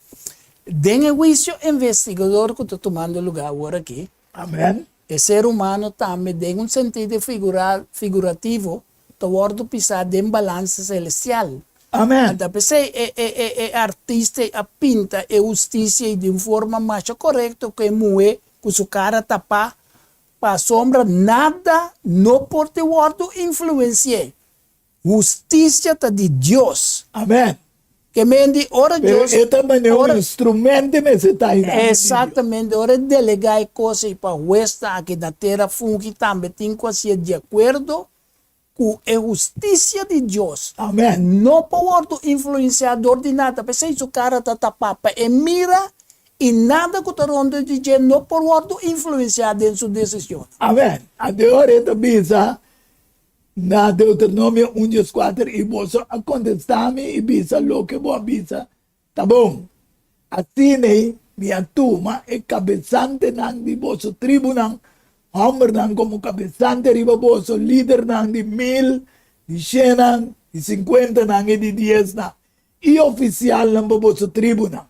den e huisio investigador ku ta tumando lugá awor aki. Amen. E ser humano tambe den un sentido figura figurativo ta wòrdu pisá den balansa selestial. Amen. Anta p'esei e e e e artista ei a pinta e hustisia ei di un forma masha korekto ku e muhé ku su kara tapá. Pasobra nada no por te wòrdu influensi'é. Hustisia ta di Dios. Amen. Ke men di ora Pero Dios e ta manera un ora instrumento mester ta ayuda di Dios. Exactamente, ora e delegá e kos ei pa huesnan aki na tera fungi tambe tin ku hasié di akuerdo ku e hustisia di Dios. Amen. No por wòrdu influensiá dor di nada, p'esei su kara ta tapá pa e mira i nada ku ta rònt di dje no por wòrdu influensiá den su desishonnan. Amen. Anto e ora e ta bisa na Deuteronomio un dieskuater, I boso a kontestá mi i bisa, Loke bo a bisa ta bon. Asina mi a tuma e kabesantenan di boso tribunan, hòmbernan komo kabesante riba boso, lidernan di mil, di shennan, di sinkuentanan i di diesnan, i ofisialnan pa boso tribunan.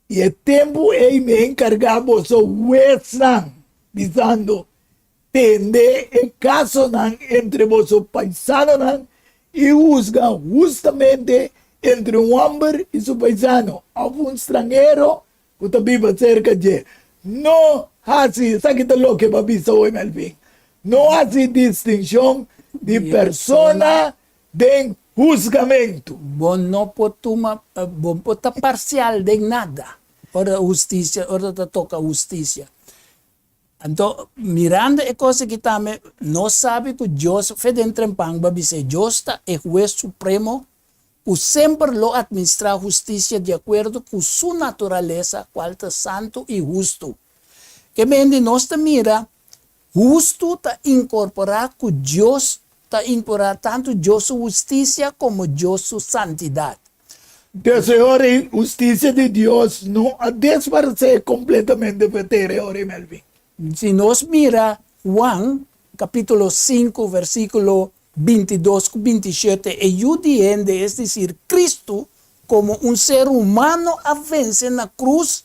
I e tempu ei mi a enkargá boso huesnan, bisando, Tende e kasonan entre boso paisanonan i husga hustamente entre un hòmber i su paisano òf un stranhero ku ta biba serka dje. No hasi, esaki ta loke bo a bisa hoy Melvin, no hasi distinshon di persona den husgamentu. Bo no por tuma, bo por ta parsial den nada ora hustisia, ora ta toka hustisia. Anto, mirando e kos aki tambe, nos sabi ku Dios, fe den trempan bo a bis'é, Dios ta e Hues Supremo ku semper lo atministrá hustisia di akuerdo ku Su naturalesa, kual ta santu i hustu. Ke mende nos ta mira, hustu ta inkorporá ku Dios ta inkorporá tantu Dios su hustisia komo Dios su santidat. Desde ora e hustisia di Dios no a desparesé kompletamente pa e tera e ora ei, Melvin. Si nos mira Juan kapítulo sinku versíkulo bintidos ku bintishete, e Yu di hende, es desir, Kristu, komo un ser humano a vense na krus,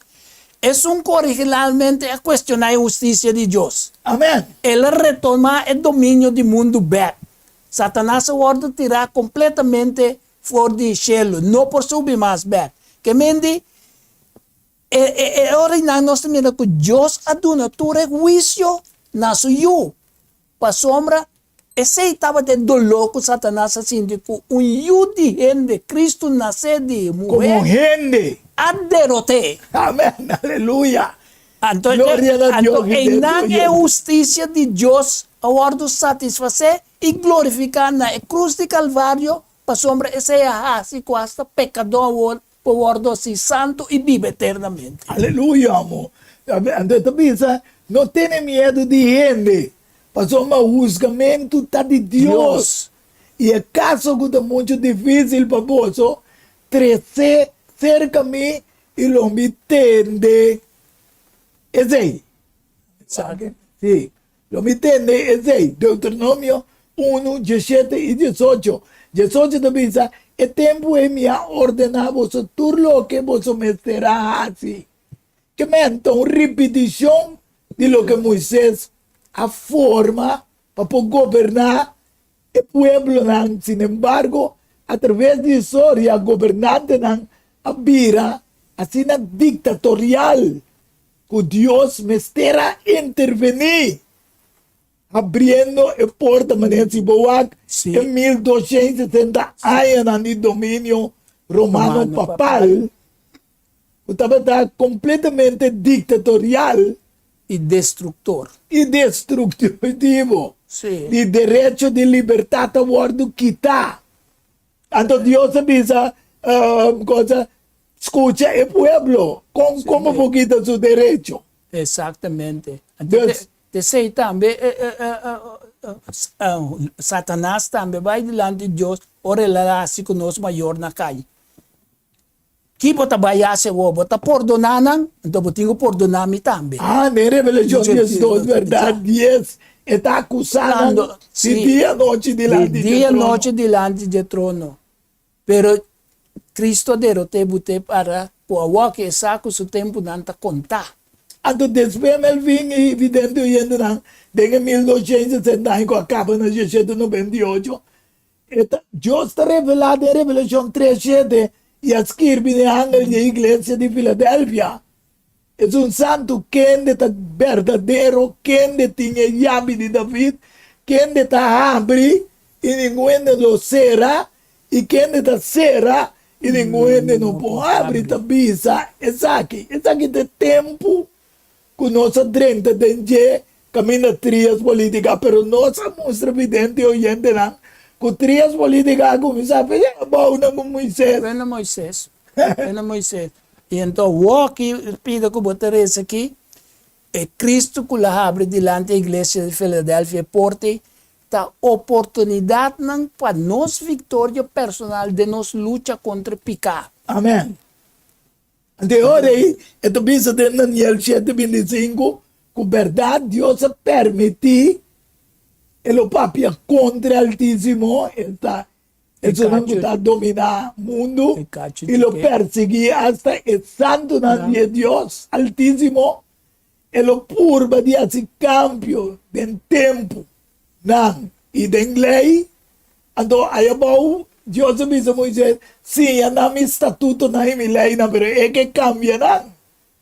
esun ku originalmente a kuestioná e hustisia di Dios. Amèn. El a retomá e dominio di mundu bèk. Satanas a wòrdu tirá kompletamente For di shelu no por subi mas bek. Ke men di, e e ora einan nos ta mira ku Dios a duna tur e huisio na su Yu, pasobra esei tabata e doló ku Satanas a sinti ku un yu di hende, Kristu nasé di muhé, Komo hende. a derot'é. Amen, aleluya. Anto, Gloria na Dios, anto mi einan Dios. e hustisia di Dios a wòrdu satisfasé i glorifiká na e krus di Kalvario, pasobra esei a hasi ku asta pekadó awor por wòrdu hasi santu i biba eternamente. Aleluya, amo. Anto e ta bisa, No tene miedu di hende, pasobra husgamentu ta di Dios. I e kaso ku ta muchu difísil pa boso, tres'é serka mi i lo mi tende esei. Sí. Lo mi tende esei, Deuteronomio unu, dieshete i diesocho. Diesocho ta bisa, E tempu ei mi a ordená boso tur loke boso mester a hasi. Ke men ta un ripitishon di loke Moises a forma pa por goberná e pueblonan. Sinembargo, atraves di historia gobernantenan a bira asina diktatorial ku Dios mester a intervení, habriendo e porta manera si bo wak Sí. e 1260 añanan di dominio romano Romano papal, ku tabata kompletamente diktatorial I destruktor. i destruktivo. Sí. Di derecho di libertat a wòrdu kitá. Anto Dios a bisa, cosa, Scucha e pueblo, con como bo kita su derecho? Exactamente. Anto Dus. P'esei tambe Satanas tambe bai dilanti di Dios ora el a hasi ku nos mayornan kai. Ki bo ta bai hasi awor? Bo ta pordoná nan? Anto bo tin ku pordoná mi tambe. Ah, den Revelashon diesdos, bèrdat? Dies, e ta akusá nan di dia nochi dilanti dje trono. Di dia nochi dilanti dje trono. Pero Cristo a derot'é but'é para ku awor ku e sa ku su tempunan ta kontá. Anto despues Melvin i vidente oyentenan den e 1260 aña ku a kaba na 1698, e ta Dios ta revelá den Revelashon tres shete i a skirbi den e angel di e iglesia di Filadelfia. Esun Santu kende ta berdadero, kende tin e yabi di David, kende ta habri i ningun hende lo sera, i kende ta sera i ningun hende no por habri, ta bisa esaki. Esaki ta e tempu ku nos a drenta den dje kaminda trias politica, pero nos a mustra vidente oyentenan ku trias politica a kuminsá p'e abounan ku Moises. Bueno Moises, bueno Moises. I anto woki pida ku bo ta resa aki, e Cristo ku lo habri dilanti e iglesia di Filadelfia e porta ei, ta oportunidatnan pa nos viktoria personal den nos lucha kontra piká. Amen. Anto e ora ei e ta bisa den Daniel shete 25 ku bèrdat Dios a permití e lo papia kontra e Altísimo, esta esunnan ku ta dominá mundu, i lo persiguí asta e santunan di e Dios Altísimo, e lo purba di hasi kambio den tempunan i den lei. Anto ayabou Dios a bisa Moises, Siña nan mi statutonan i mi leinan, pero e ke kambia nan.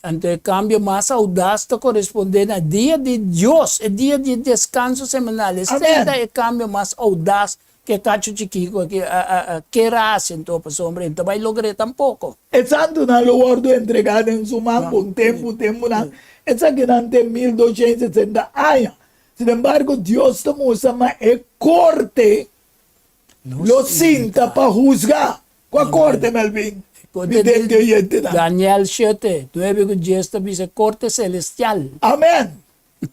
Anto e kambio mas audas ta korespondé na dia di Dios, e dia di deskanso semanal. Esei ta e kambio mas audas ku e kachu chikiko aki a kier a hasi anto, pasobra e no ta bai logr'é tampoko. E santunan lo wòrdu entregá den su man pa un tempu, tempunan, esakinan te 1260 aña. Sinembargo, Dios ta mustra ma e korte lo sinta pa husga. Kua korte, Melvin? Vidente oyentenan. Daniel shete, nuebe ku dies ta bisa e korte selestial. Amen!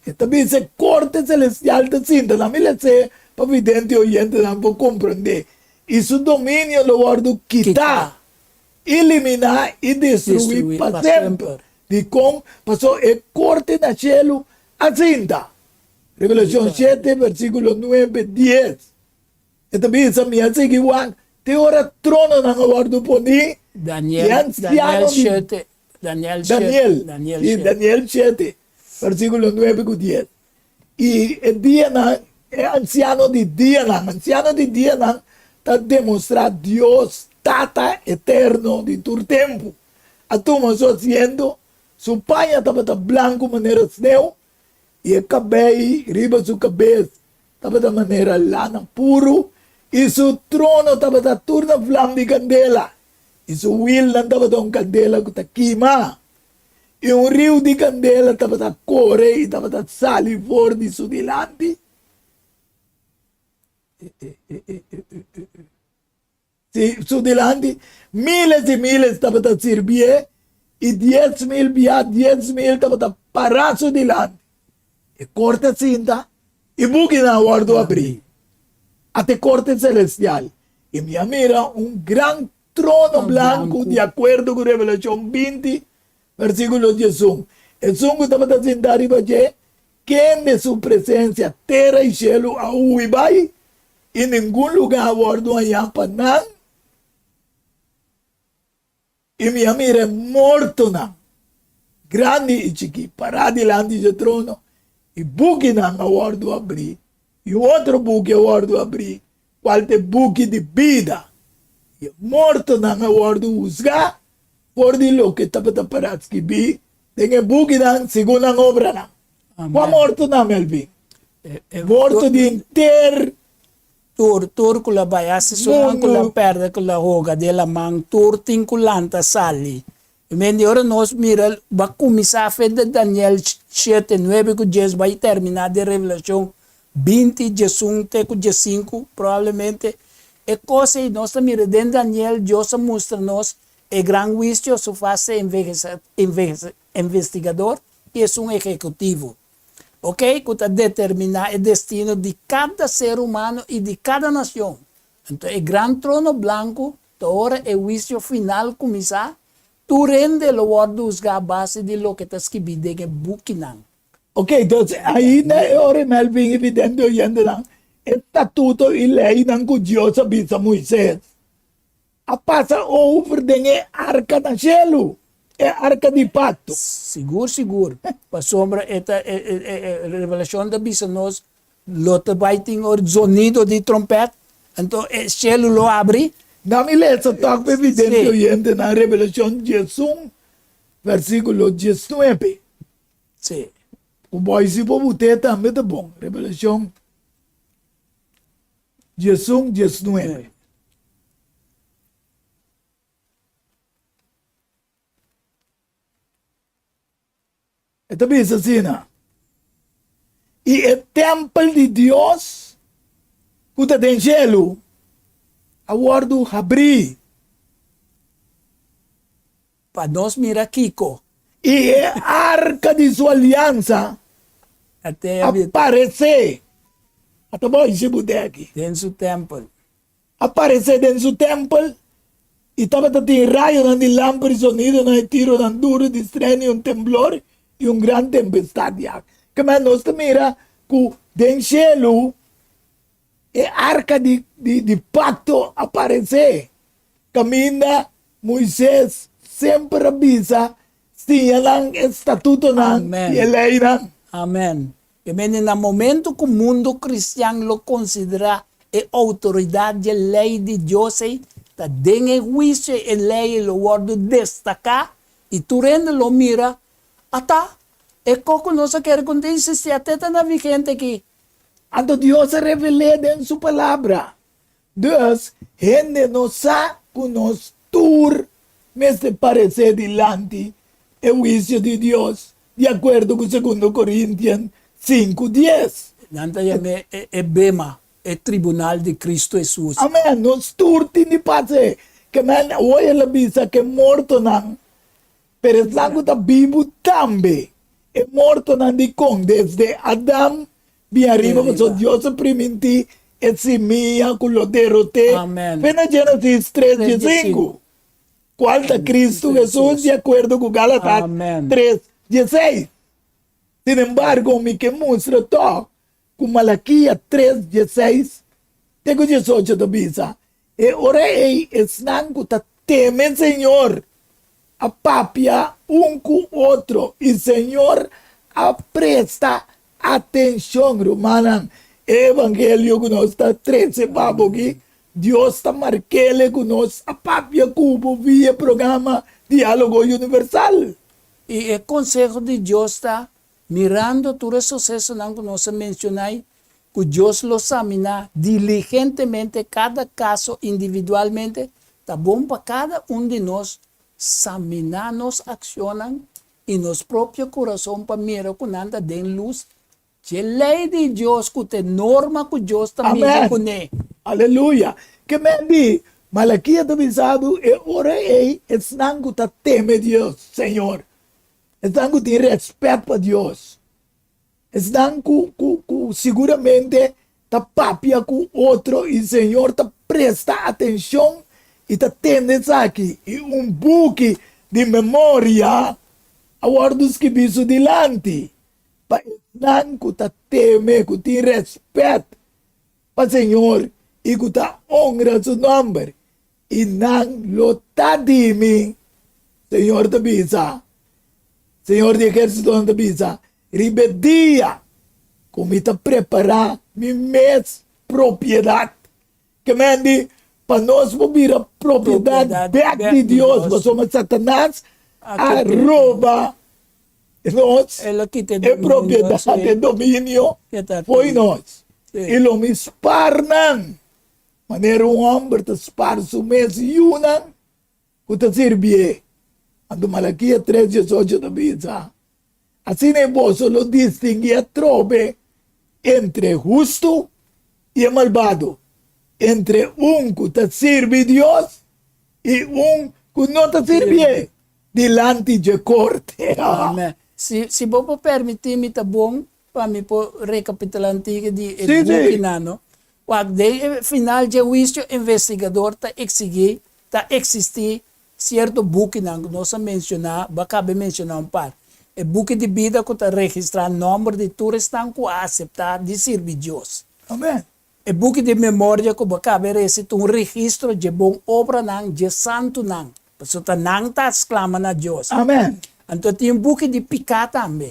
E ta bisa e korte selestial ta sinta. Nan mi les'é pa vidente oyentenan por komprendé. I su dominio lo wòrdu kitá, eliminá i destruí pa semper. Dikon? Pasobra e korte na shelu a sinta. Revelashon shete, versíkulo nuebe, dies. E ta bisa, Mi a sigui wak te ora trononan a wòrdu poní i ansiano di. Daniel, Daniel, sí, Daniel shete, versíkulo nuebe ku dies. I e dianan, e ansiano di dianan, ansiano di dianan ta demostrá Dios Tata eterno di tur tempu. A tuma su asiento, su paña tabata blanku manera sneu, i e kabei riba su kabes tabata manera lana puru, i su trono tabata tur na vlam di kandela, i su wilnan tabata un kandela ku ta kima, i un riu di kandela tabata kore i tabata sali for di su dilanti. Sí, su dilanti, miles i miles tabata sirbié, i 10,000 bia 10,000 tabata pará su dilanti. E korte sinta, i bukinan a wòrdu abrí. Ata e korte selestial, i mi a mira un gran trono blanku, di akuerdo ku Revelashon 20, versíkulo 11. Esun ku tabata sintá riba dje, kende su presensia tera i shelu a hui bai, i ningun lugá a wòrdu hañá pa nan, i mi a mira e mortonan, grandi i chikí, pará dilanti dje trono, i bukinan a wòrdu abrí, i un otro buki a wòrdu abrí, kual ta e buki di bida, i e mortonan a wòrdu husgá for di loke tabata pará skibí den e bukinan segun nan obranan. Kua mortonan, Melvin? Morto di henter Tur, tur ku la bai hasi sunan ku la pèrdè ku la hoga den laman, tur tin ku lanta sali. I men di ora nos mira ba kuminsá fe di Daniel shete, nuebe ku dies bai terminá den Revelashon 20, 11 te ku 15 probablemente. E kos ei nos ta mira den Daniel Dios a mustra nos e gran huisio, su fase investigador i esun ehekutivo. Ok, ku ta determiná e destino di kada ser humano i di kada nacion. Anto e gran trono blanku ta ora e huisio final kuminsá, tur hende lo wòrdu husgá a base di loke ta skibí den e bukinan. Ok, entonces ainda e ora e Melvin i vidente oyentenan e statuto i leinan ku Dios a bisa Moises a pasa over den e arka na shelu, e arka di pakto. Sigur, sigur. Pasobra e ta, e, e, e Revelashon ta bisa nos, lo ta bai tin ora zonido di trompèt, anto e shelu lo abri. Na mi lesa tòg pa e vidente oyentenan Revelashon 11, versíkulo 19. Sí. Ku bòi si bo but'é tambe ta bon. Revelashon 11, 19. E ta bisa asina, I e tèmpel di Dios ku ta den shelu a wòrdu habrí. Pa nos mira kiko. I e arka di su aliansa a paresé. Ata bo hisi bo dèki. Den su tèmpel. A paresé den su tèmpel, i tabata tin rayonan di lamper i sonidonan i tironan duru di strena i un temblor i un gran tempestat di awa. Kema nos ta mira ku den shelu e arka di di pakto a paresé, kaminda Moises semper a bisa siña nan e statutonan i e leinan. Amen. E mende na momento ku mundu kristian lo konsiderá e outoridat dje lei di Dios ei, ta den e huisio e lei ei lo wòrdu destaká i tur hende lo mira, Ata, e kos ku nos a kere ku ta insistí ate ta na vigente aki. Anto Dios a revel'é den su Palabra. Dus, hende no sa ku nos tur mester paresé dilanti e huisio di Dios, di akuerdo ku Segundo Korintian sinku dies. Nan ta yam'é e bema, e tribunal di Kristu Hesus. Amen! Nos tur tin di pas'é. Ke men awor el a bisa ku e mortonan, pero esnan ku ta bibu tambe, e mortonan dikon? Desde Adam Bin ariba pasobra Dios a primintí e simia ku lo derot'é. Fe na Génesis tres diesinku, kual ta Kristu Hesus di akuerdo ku Gálatas tres dieseis. Sin embargo, mi ke mustra tòg ku Malakia tres dieseis te ku diesocho ta bisa, E ora ei esnan ku ta teme Señor a papia un ku otro, i Señor a presta atenshon. Rumannan, e evangelio ku nos ta trese pa bo aki, Dios ta mark'el ku nos a papia ku bo via e programa Diálogo Universal. I e konseho di Dios ta, Mirando tur e susesonan ku nos a menshoná ei, ku Dios lo saminá diligentemente kada kaso individualmente, ta bon pa kada un di nos saminá nos akshonnan i nos propio kurason pa mira ku nan ta den lus dje lei di Dios ku ta e norma ku Dios ta midi Amèn! kuné. Aleluya! Ke men di Malakia ta bisa bo e ora ei esnan ku ta teme Dios, Señor, Esnan ku tin rèspèt pa Dios, esnan ku ku ku siguramente ta papia ku otro i Señor ta presta atenshon i ta tende esaki i un buki di memoria a wòrdu skibí su dilanti pa esnan ku ta teme, ku tin rèspèt pa Señor i ku ta honra su nòmber. I nan lo ta di mi, Señor ta bisa, Señor di ehérsitonan ta bisa, riba e dia ku mi ta prepará mi mes propiedat. Ke men di, pa nos por bira propiedat bèk di Dios, pasobra Satanas a roba nos e propiedat, e dominio fo'i nos. I lo mi spar nan. Manera un hòmber ta spar su mes yunan ku ta sirbié. Anto Malakia tres diesocho ta bisa, Asina e boso lo distinguí atrobe entre hustu i e malbado, entre un ku ta sirbi Dios i un ku no ta sirbié dilanti dje korte. Amèn. Si, si bo por permití mi ta bon pa mi por rekapitulá un tiki di e Sí, sí. bukinan, no? Wak, den e final dje huisio investigador ta eksigí, ta eksistí sierto bukinan ku nos a menshoná, bo a kaba e menshoná un par. E buki di bida ku ta registrá nòmber di tur esnan ku a aseptá di sirbi Dios. Amèn. E buki di memoria ku bo a kaba e resi ta un registro dje bon obranan dje santunan, pasobra ta nan ta sklama na Dios. Amèn. Anto tin un buki di piká tambe.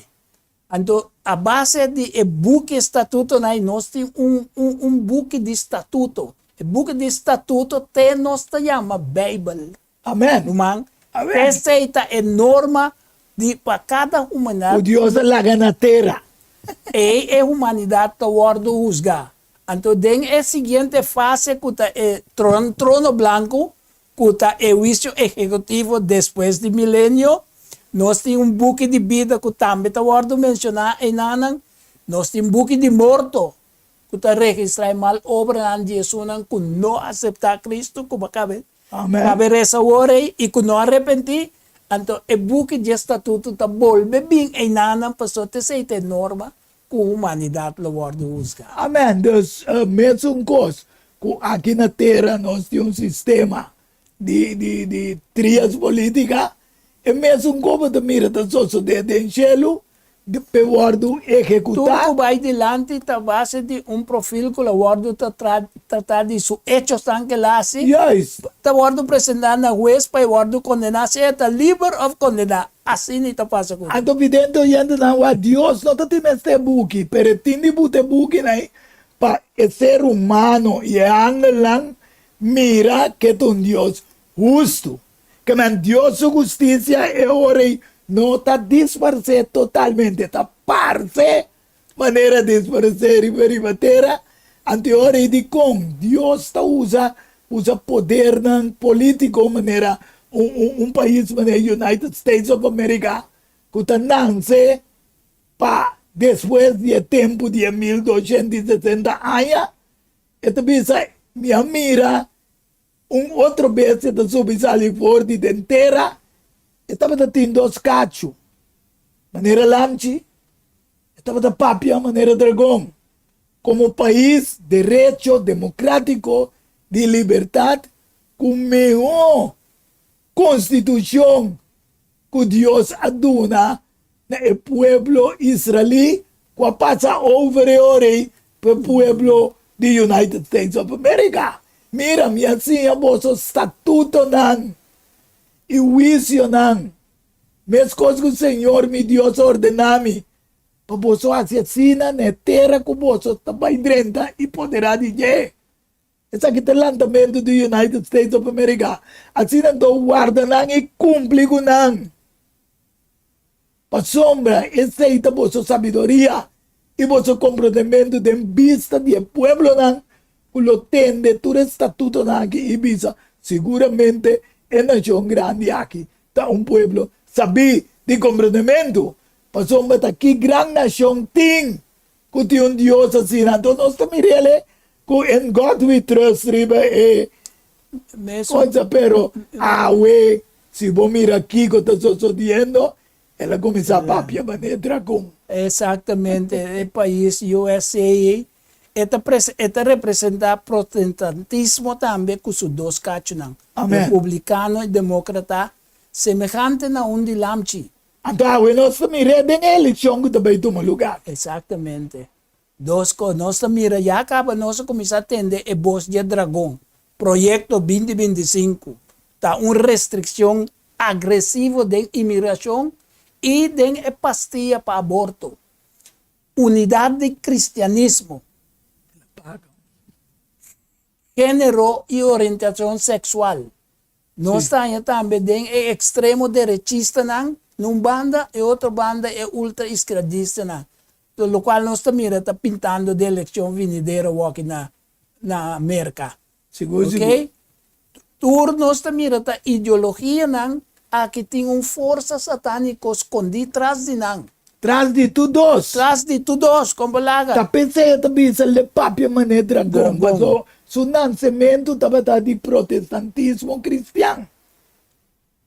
Anto a base di e buki statutonan ei nos tin un un un buki di statuto. E buki di statuto te nos ta yama Beibel. Amen. Ruman, Amen. esei ta e norma. di pa kada humanidat. Ku Dios a laga na tera. Ei e humanidat ta wòrdu husgá. Anto den e siguiente fase ku ta e trono blanku, ku ta e huisio ehekutivo despues di milenio, nos tin un buki di bida ku tambe ta wòrdu menshoná einanan. Nos tin buki di morto ku ta registrá e mal obranan di esunnan ku no aseptá Kristu ku bo kabe resa awor ei i ku no a repentí. Anto e buki di e statuto ta bolbe bin einanan pasobra ta esei ta e norma ku humanidat lo wòrdu husgá. Amèn. Dus, mesun kos ku aki na tera nos tin un sistema di di di trias polítika, e mesun kos bo ta mira ta sosodé den shelu p'e wòrdu ehekutá. Tur ku bai dilanti ta base di un profil ku lo wòrdu ta tratá di su echosnan ku el a hasi, Juist. ta wòrdu presentá na hues pa e wòrdu kondená, sea e ta liber òf kondená. Asina i ta pasa ku. Anto vidente oyentenan wak Dios no ta tin mester buki, pero e tin di buta e bukinan ei pa e ser humano i e angelnan mira ke ta un Dios hustu. Ke men Dios su hustisia e ora ei no ta disparsé totalmente, e ta parse manera disparsé riba riba tera. Anto e ora ei dikon Dios ta usa usa podernan polítiko manera un un un pais manera United States of America ku ta nanse pa despues di e tempu di e 1260 aña? E ta bisa, Mi a mira un otro bestia ta subi sali for di den tera, e tabata tin dos kachu manera lamchi, e tabata papia manera dragon. Komo pais derecho demokratiko di libertat ku mehó konstitushon ku Dios a duna na e pueblo israelí ku a pasa over e ora ei pa e pueblo di United States of America. Mira, mi a siña boso statutonan i huisionan, meskos ku Señor mi Dios a ordená mi, pa boso hasi asina na e tera ku boso ta bai drenta i poderá di dje. Esaki ta e lantamentu di United States of America. Asina anto warda nan i kumpli ku nan, pasobra esei ta boso sabiduria i boso komprondementu den bista di e pueblonan ku lo tende tur e statutonan aki i bisa, Siguramente e nashon grandi aki ta un pueblo sabí di komprondementu, pasobra ta ki gran nashon tin ku tin un Dios asina. Anto nos ta mir'el ku In God We Trust riba e cosa, pero awe si bo mira kiko ta sosodiendo, el a kuminsá papia manera dragon. Exactamente, e pais USA e ta e ta representá protestantismo tambe ku su dos kachunan, republikano i demókrata, semehante na un di lamchi. Anto awe nos ta mir'é den e elekshon ku ta bai tuma lugá. Eksaktamente. Dos kos. Nos ta mira ya kaba nos a kuminsá tende e bos dje dragon. Proyekto 2025 ta un restrikshon agresivo den imigrashon i den e pastia pa aborto. Unidat di kristianismo. Género i orientashon seksual. Nos ta haña tambe den e ekstremo derechistanan na un banda, e otro banda e ultra iskierdistanan, lokual nos ta mira ta pintando den elekshon vinidero awoki na na Merka. Sigur, sigur. Oke? Tur nos ta mira ta ideologianan aki tin un forsa satániko skondí tras di nan. Tras di tur dos. Tras di tur dos, kon bo laga. Ta p'esei e ta bisa le papia manera dragon, Dragon. paso su nansementu tabata di protestantismo kristian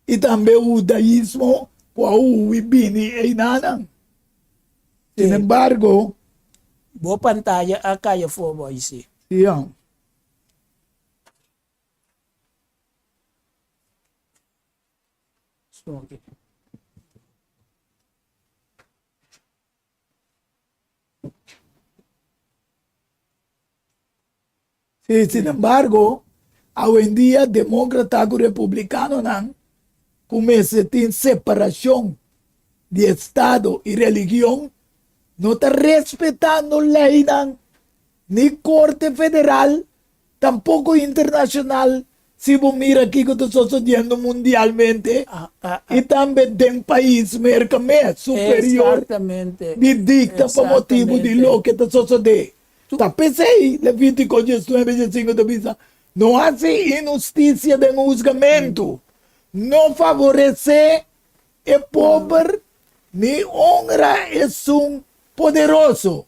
i tambe hudaismo ku a hui bini einanan. Sin embargo. Bo pantaya a kai afó bo aisi. Sí, an. Sí, sin embargo, awendia demókrata ku republikanonan ku mester tin separashon di estado i religion no ta respetando leinan ni korte federal, tampoko internashonal. Si bo mira kiko ta sosodiendo mundialmente i tambe den pais Merka mes, superior di dikta pa motibu di loke ta sosodé. Ta p'esei Levítiko diesnuebe diesinku ta bisa, No hasi inhustisia den husgamentu, no favoresé e pober ni honra esun poderoso.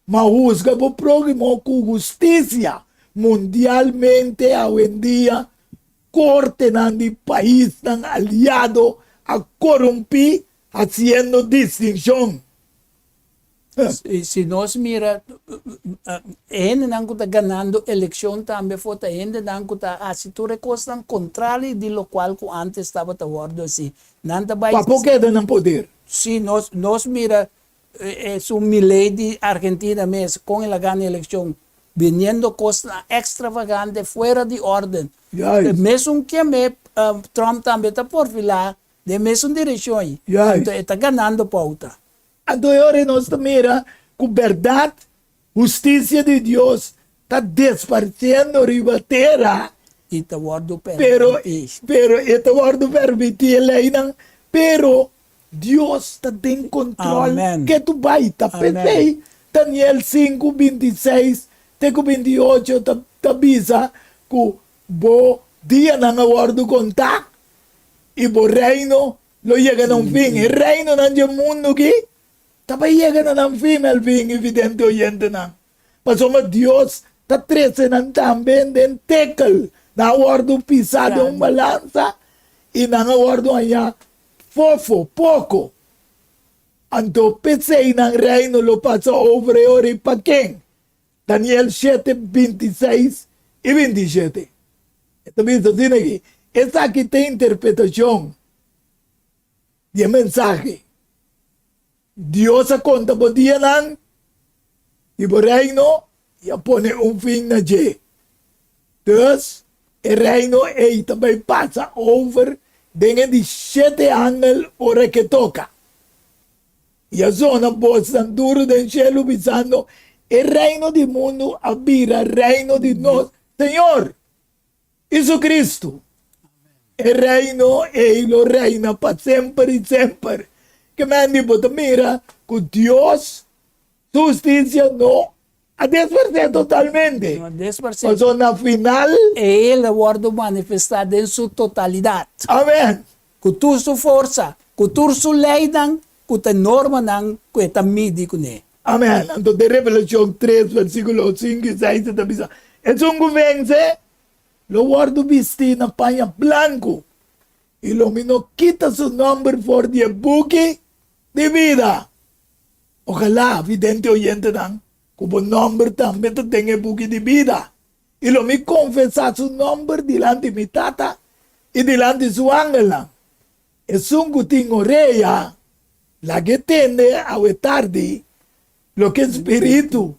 Ma husga bo próhimo ku hustisia. Mundialmente awendia kortenan di paisnan aliado a korumpí hasiendo distinshon. Si nos mira e hendenan ku ta ganando elekshon tambe for ta hendenan ku ta hasi tur e kosnan kontrali di lokual ku ántes tabata wòrdu hasi. Nan ta bai. Pa por keda na poder. Si nos mira Esun Milei di Argentina mes kon el a gana elekshon biniendo kosnan ekstravagante fuera di orden. E mesun keme Trump tambe ta porfilá den mesun direkshon ei. Anto e ta ganando pouta. Anto e ora nos ta mira ku bèrdat hustisia di Dios ta desparsiendo riba tera. I ta wòrdu permití. Pero e ta wòrdu permití e leinan, pero Dios ta den control ke tu bai. Ta p'esei Daniel sinku, 26 te ku 28 ta bisa ku bo dianan a wòrdu kontá i bo reino lo yega na un fin. E reinonan dje mundu aki ta bai yega na nan fin, Melvin i vidente oyentenan, pasobra Dios ta trese nan tambe den tekel. Nan a wòrdu pisá den un balansa i nan a wòrdu hañá Fofo, poko. Anto p'esei nan reino lo pasa over e ora i pa ken? Daniel shete, 26 i 27. E ta bisa asina aki, Esaki ta e interpretashon di e mensahe. Dios a konta bo dianan di bo reino i a pone un fin na dje. Dus, e reino ei ta bai pasa over den e di shete angel ora ke toka. I a zona bosnan duru den shelu bisando, E reino di mundu a bira reino di nos Señor i su Cristo. E reino ei lo reina pa semper i semper. Ke men di bo ta mira ku Dios su hustisia no a desparsé totalmente. No a desparsé. Pasobra na final. El a wòrdu manifestá den su totalidat. Amen. Ku tur su forsa, ku tur su leinan, ku ta normanan ku e ta midi kuné. Amen. Anto den Revelashon tres versíkulo sinku i seis e ta bisa, Esun ku vense lo wòrdu bistí na paña blanku, i lo mi no kita su nòmber for di e buki di bida. Ojalá, vidente oyentenan, ku bo nòmber tambe ta den e buki di bida, i lo mi konfesá su nòmber dilanti mi Tata i dilanti su angelnan. Esun ku tin orea, laga e tende awe tardi loke Spiritu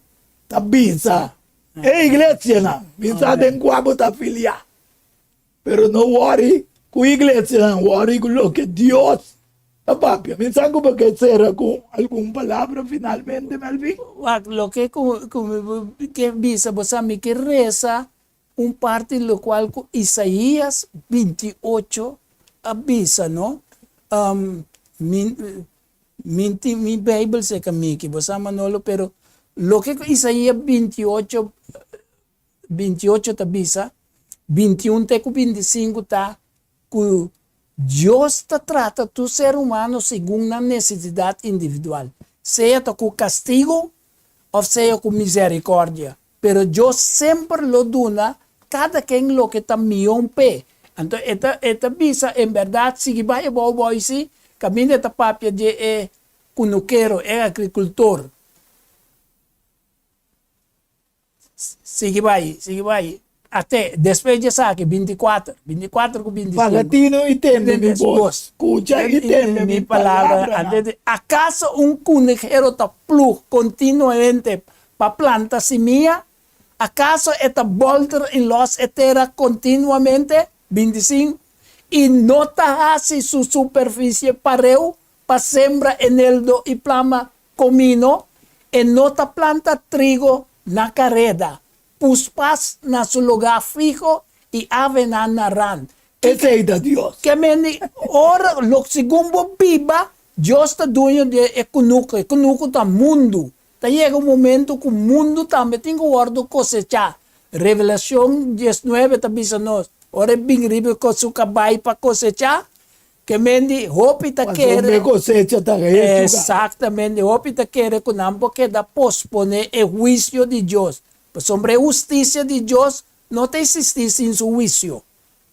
ta bisa e iglesianan. Mi sa den kua bo ta afiliá, pero no wòri ku iglesianan, wòri ku loke Dios ta papia. Mi sa ku bo ke sera ku algun palabra finalmente, Melvin. Wak, loke ku mi ke bisa bo sa, mi ke resa Un parti lokual ku Isaías 28 a bisa no. Mi mi tin mi Beibel serka mi aki, bo sa Manolo, pero loke ku Isaías 28, 28 ta bisa, 21 te ku 25 ta ku Dios ta trata tur ser humano segun nan nesesidat individual, sea ta ku kastigu òf sea ku miserikòrdia. Pero Dios semper lo duna kada ken loke ta mion p'e. Anto e ta e ta bisa, En bèrdat, sigui bai e bou bou si, kaminda e ta papia dje e kunukero, e agrikultor. Sigui bai, sigui bai. Ate, despues dje esaki, 24, 24 ku 25. Paga tinu i tende mi bos, skucha i tende mi palabranan. Akaso un kunukero ta plug kontinuamente Pa planta simia? Akaso e ta bolter i los e tera kontinuamente? 25 i no ta hasi su superfisie pareu pa sembra eneldo i plama komino? E no ta planta trigo na kareda. Puspas na su lugá fiho i avenan na rand. Esei ta Dios. Ke mende ora lo segun bo biba, Dios ta duño di e kunuku. E kunuku ta mundu. Ta yega un momento ku mundu tambe tin ku wòrdu kosechá. Revelashon diesnuebe ta bisa nos, ora e bin riba su kabai pa kosechá, Ke mendi hopi ta Pasobra kere. e kosecha ta hechu ka. Exactamente, hopi ta kere ku nan por keda posponé e huisio di Dios, pasobra e hustisia di Dios no ta eksistí sin su huisio.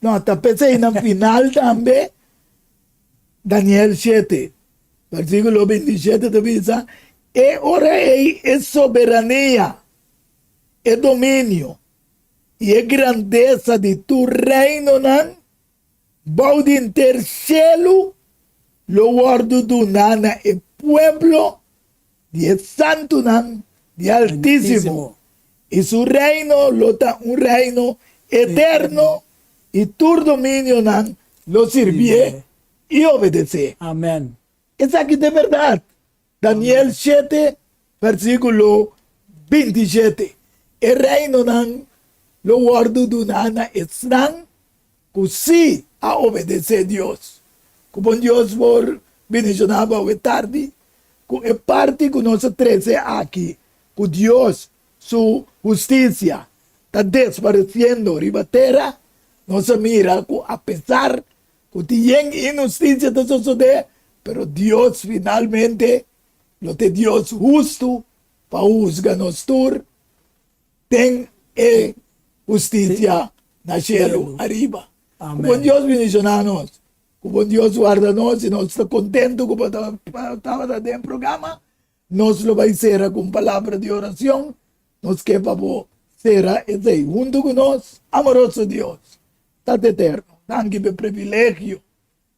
No, ta p'esei na final tambe Daniel shete, versíkulo 27 ta bisa, E ora ei e soberania, e dominio i e grandesa di tur reinonan Bou di henter shelu lo wòrdu duná na e pueblo di e santunan di Altísimo, i su reino lo ta un reino eterno, i tur dominionan lo sirbié i obedesé. Amèn. Esaki ta e bèrdat. Daniel shete, versíkulo 27. E reinonan lo wòrdu duná na esnan ku sí a obedesé Dios. Ku bon Dios por bendishoná bo awe tardi ku e parti ku nos a trese aki, ku Dios su hustisia ta desparesiendo riba tera, nos a mira ku apesar Ku tin yen inhustisia ta sosodé, pero Dios finalmente lo ta e Dios hustu pa husga nos tur den e hustisia na shelu ariba. Ku bon Dios bendishoná nos, ku bon Dios warda nos i nos ta kontentu ku bo tabata den e programa. Nos lo bai sera ku un palabra di oracion. Nos ke pa bo sera esei huntu ku nos. Amoroso Dios, Tata Eterno, danki pa e privilegio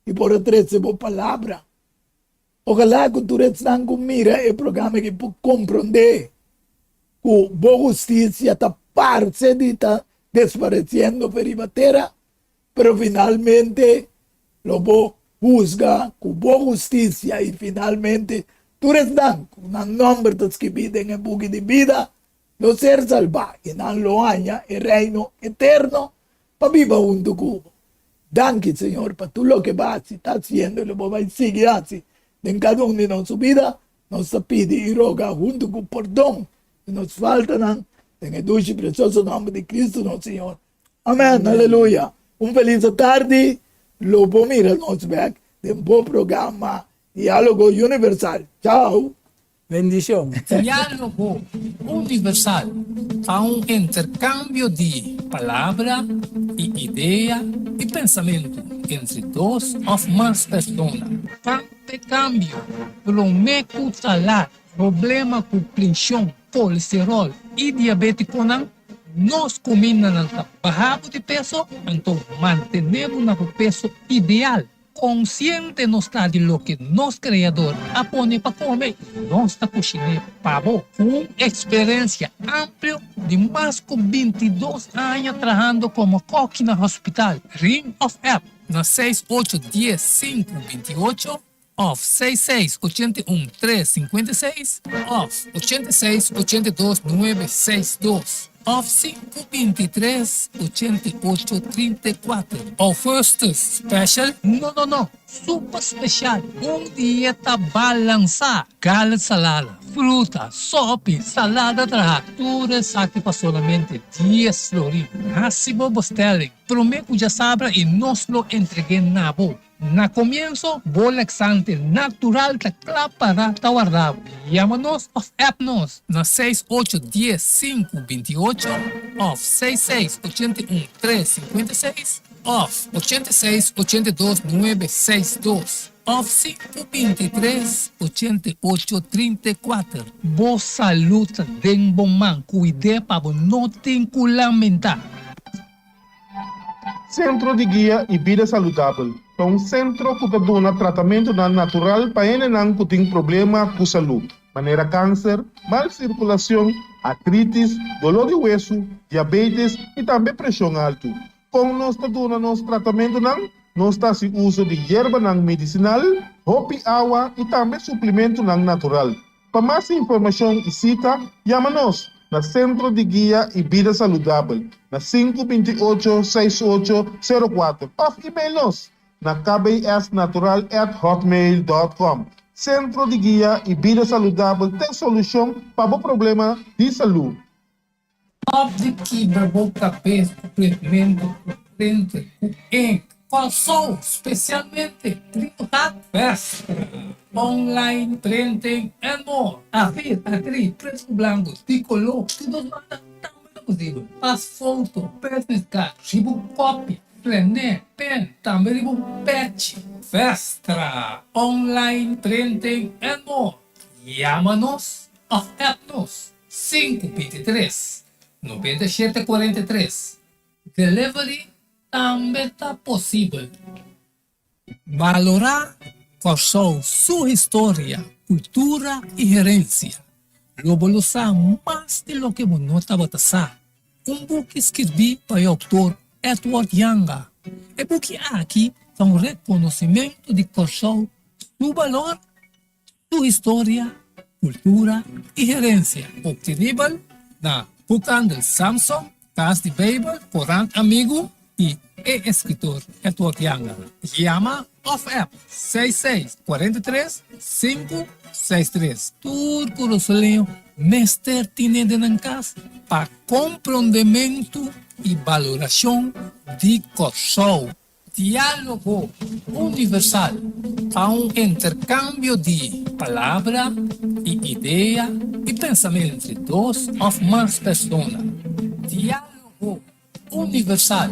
di por a trese bo palabra. Ojalá ku tur esnan ku mira e programa aki por komprondé ku bo hustisia ta parse di ta desparesiendo pa riba tera, Pero finalmente lo bo husga ku bo hustisia i finalmente tur esnan ku nan nòmber ta skibí den e buki di bida lo ser salbá i nan lo haña e Reino eterno pa biba huntu ku bo. Danki, Señor, pa tur loke bo a hasi, ta hasiendo i lo bo bai sigui hasi den kada un di nos su bida. Nos ta pidi i roga huntu ku pordon di nos faltanan den e dushi i presioso nòmber di Kristu nos Señor. Amen, aleluya. Un felis tardi, lo bo mira nos bek den bo programa Dialogo Universal. Chao. Bendicion. Dialogo Universal ta un intercambio di palabra y idea y pensamento entre dos of mas persona. Pa te cambio, prome cu ta lat. Problema ku prenshon, kolesteròl i diabétikonan, nos kumindanan ta baha bo di peso, anto mantené bo na bo peso ideal. Konsiente nos ta di loke nos Kreador a pone pa kome, nos ta kushiné pa bo. Ku un eksperensia amplio di mas ku 22 aña trahando komo kòki na hospital, ring òf app na seis ocho dies sinku 28. Òf seis seis 81 tres 56 òf 86 82 nuebe seis dos òf sinku 23 88 34. Augustus Special? No no no, super special! Un dieta balansá, gala salada, fruta, sopi, salada traha, tur esaki pa solamente dies florin. Hasi bo bestelling promé ku djasabra i nos lo entreg'é na bo. Na komienso, bo laxante natural ta kla para ta warda bo. Yama nos òf app nos na seis ocho dies sinku 28 òf seis seis 81 tres 56 òf 86 82 nuebe seis dos òf sinku 23 88 34. Bo salud ta den bo man, kuid'é pa bo no tin ku lamentá. Sentro di Guia i Bida Saludabel ta un sentro ku ta duna tratamentunan natural pa hendenan ku tin problema ku salú, manera kanser, mal sirkulashon, artritis, doló di wesu, diabetes i tambe preshon altu. Kon nos ta duna nos tratamentunan? Nos ta hasi uso di yerbanan medisinal, hopi awa i tambe suplimentunan natural. Pa mas informashon i sita, yama nos na. na Sentro di Guia i Bida Saludabel na 528 6804 òf email nos na kbsnatural@hotmail.com. Sentro di Guia i Bida Saludabel tin solushon pa bo problema di salú. Stop di kibra bo kabes ku printmentu, ku printer, ku ink. Kòrsou, spesialmente Print Hat Fest, online printing and more. Afir, akri, pretu ku blanku, di koló, di dos banda tambe ta posibel. Pas foto, business card, riba un kopia, plené, pen, tambe riba un pechi. Festra, online printing and more. Yama nos òf app nos 523 97 43. Delivery tambe ta posibel. Balorá Kòrsou su historia, kultura i herensia. Lo bo lo sa mas di loke bo no tabata sa. Un buki skirbí pa e outor Edward Janga. E buki aki ta un rekonosimentu di Kòrsou su balor Su historia, kultura i herensia obtenibel na Boekhandel Samson, Kas di Beibel, Korant Amigu i e eskritor Edward Janga. Yama òf app 66 43 563. Tur Kurasoleño mester tine den nan kas pa komprondementu i balorashon di Kòrsou. Diálogo universal ta un interkambio di palabra i idea i pensamentu entre dos òf mas persona. Diálogo universal,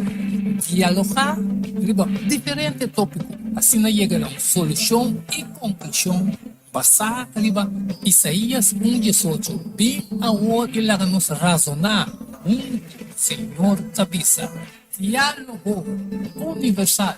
dialogá riba diferente tópiko, asina yega na un solushon i konklushon basá riba Isaías un diesocho, Bin awor i laga nos razoná huntu, Señor ta bisa. Diálogo universal.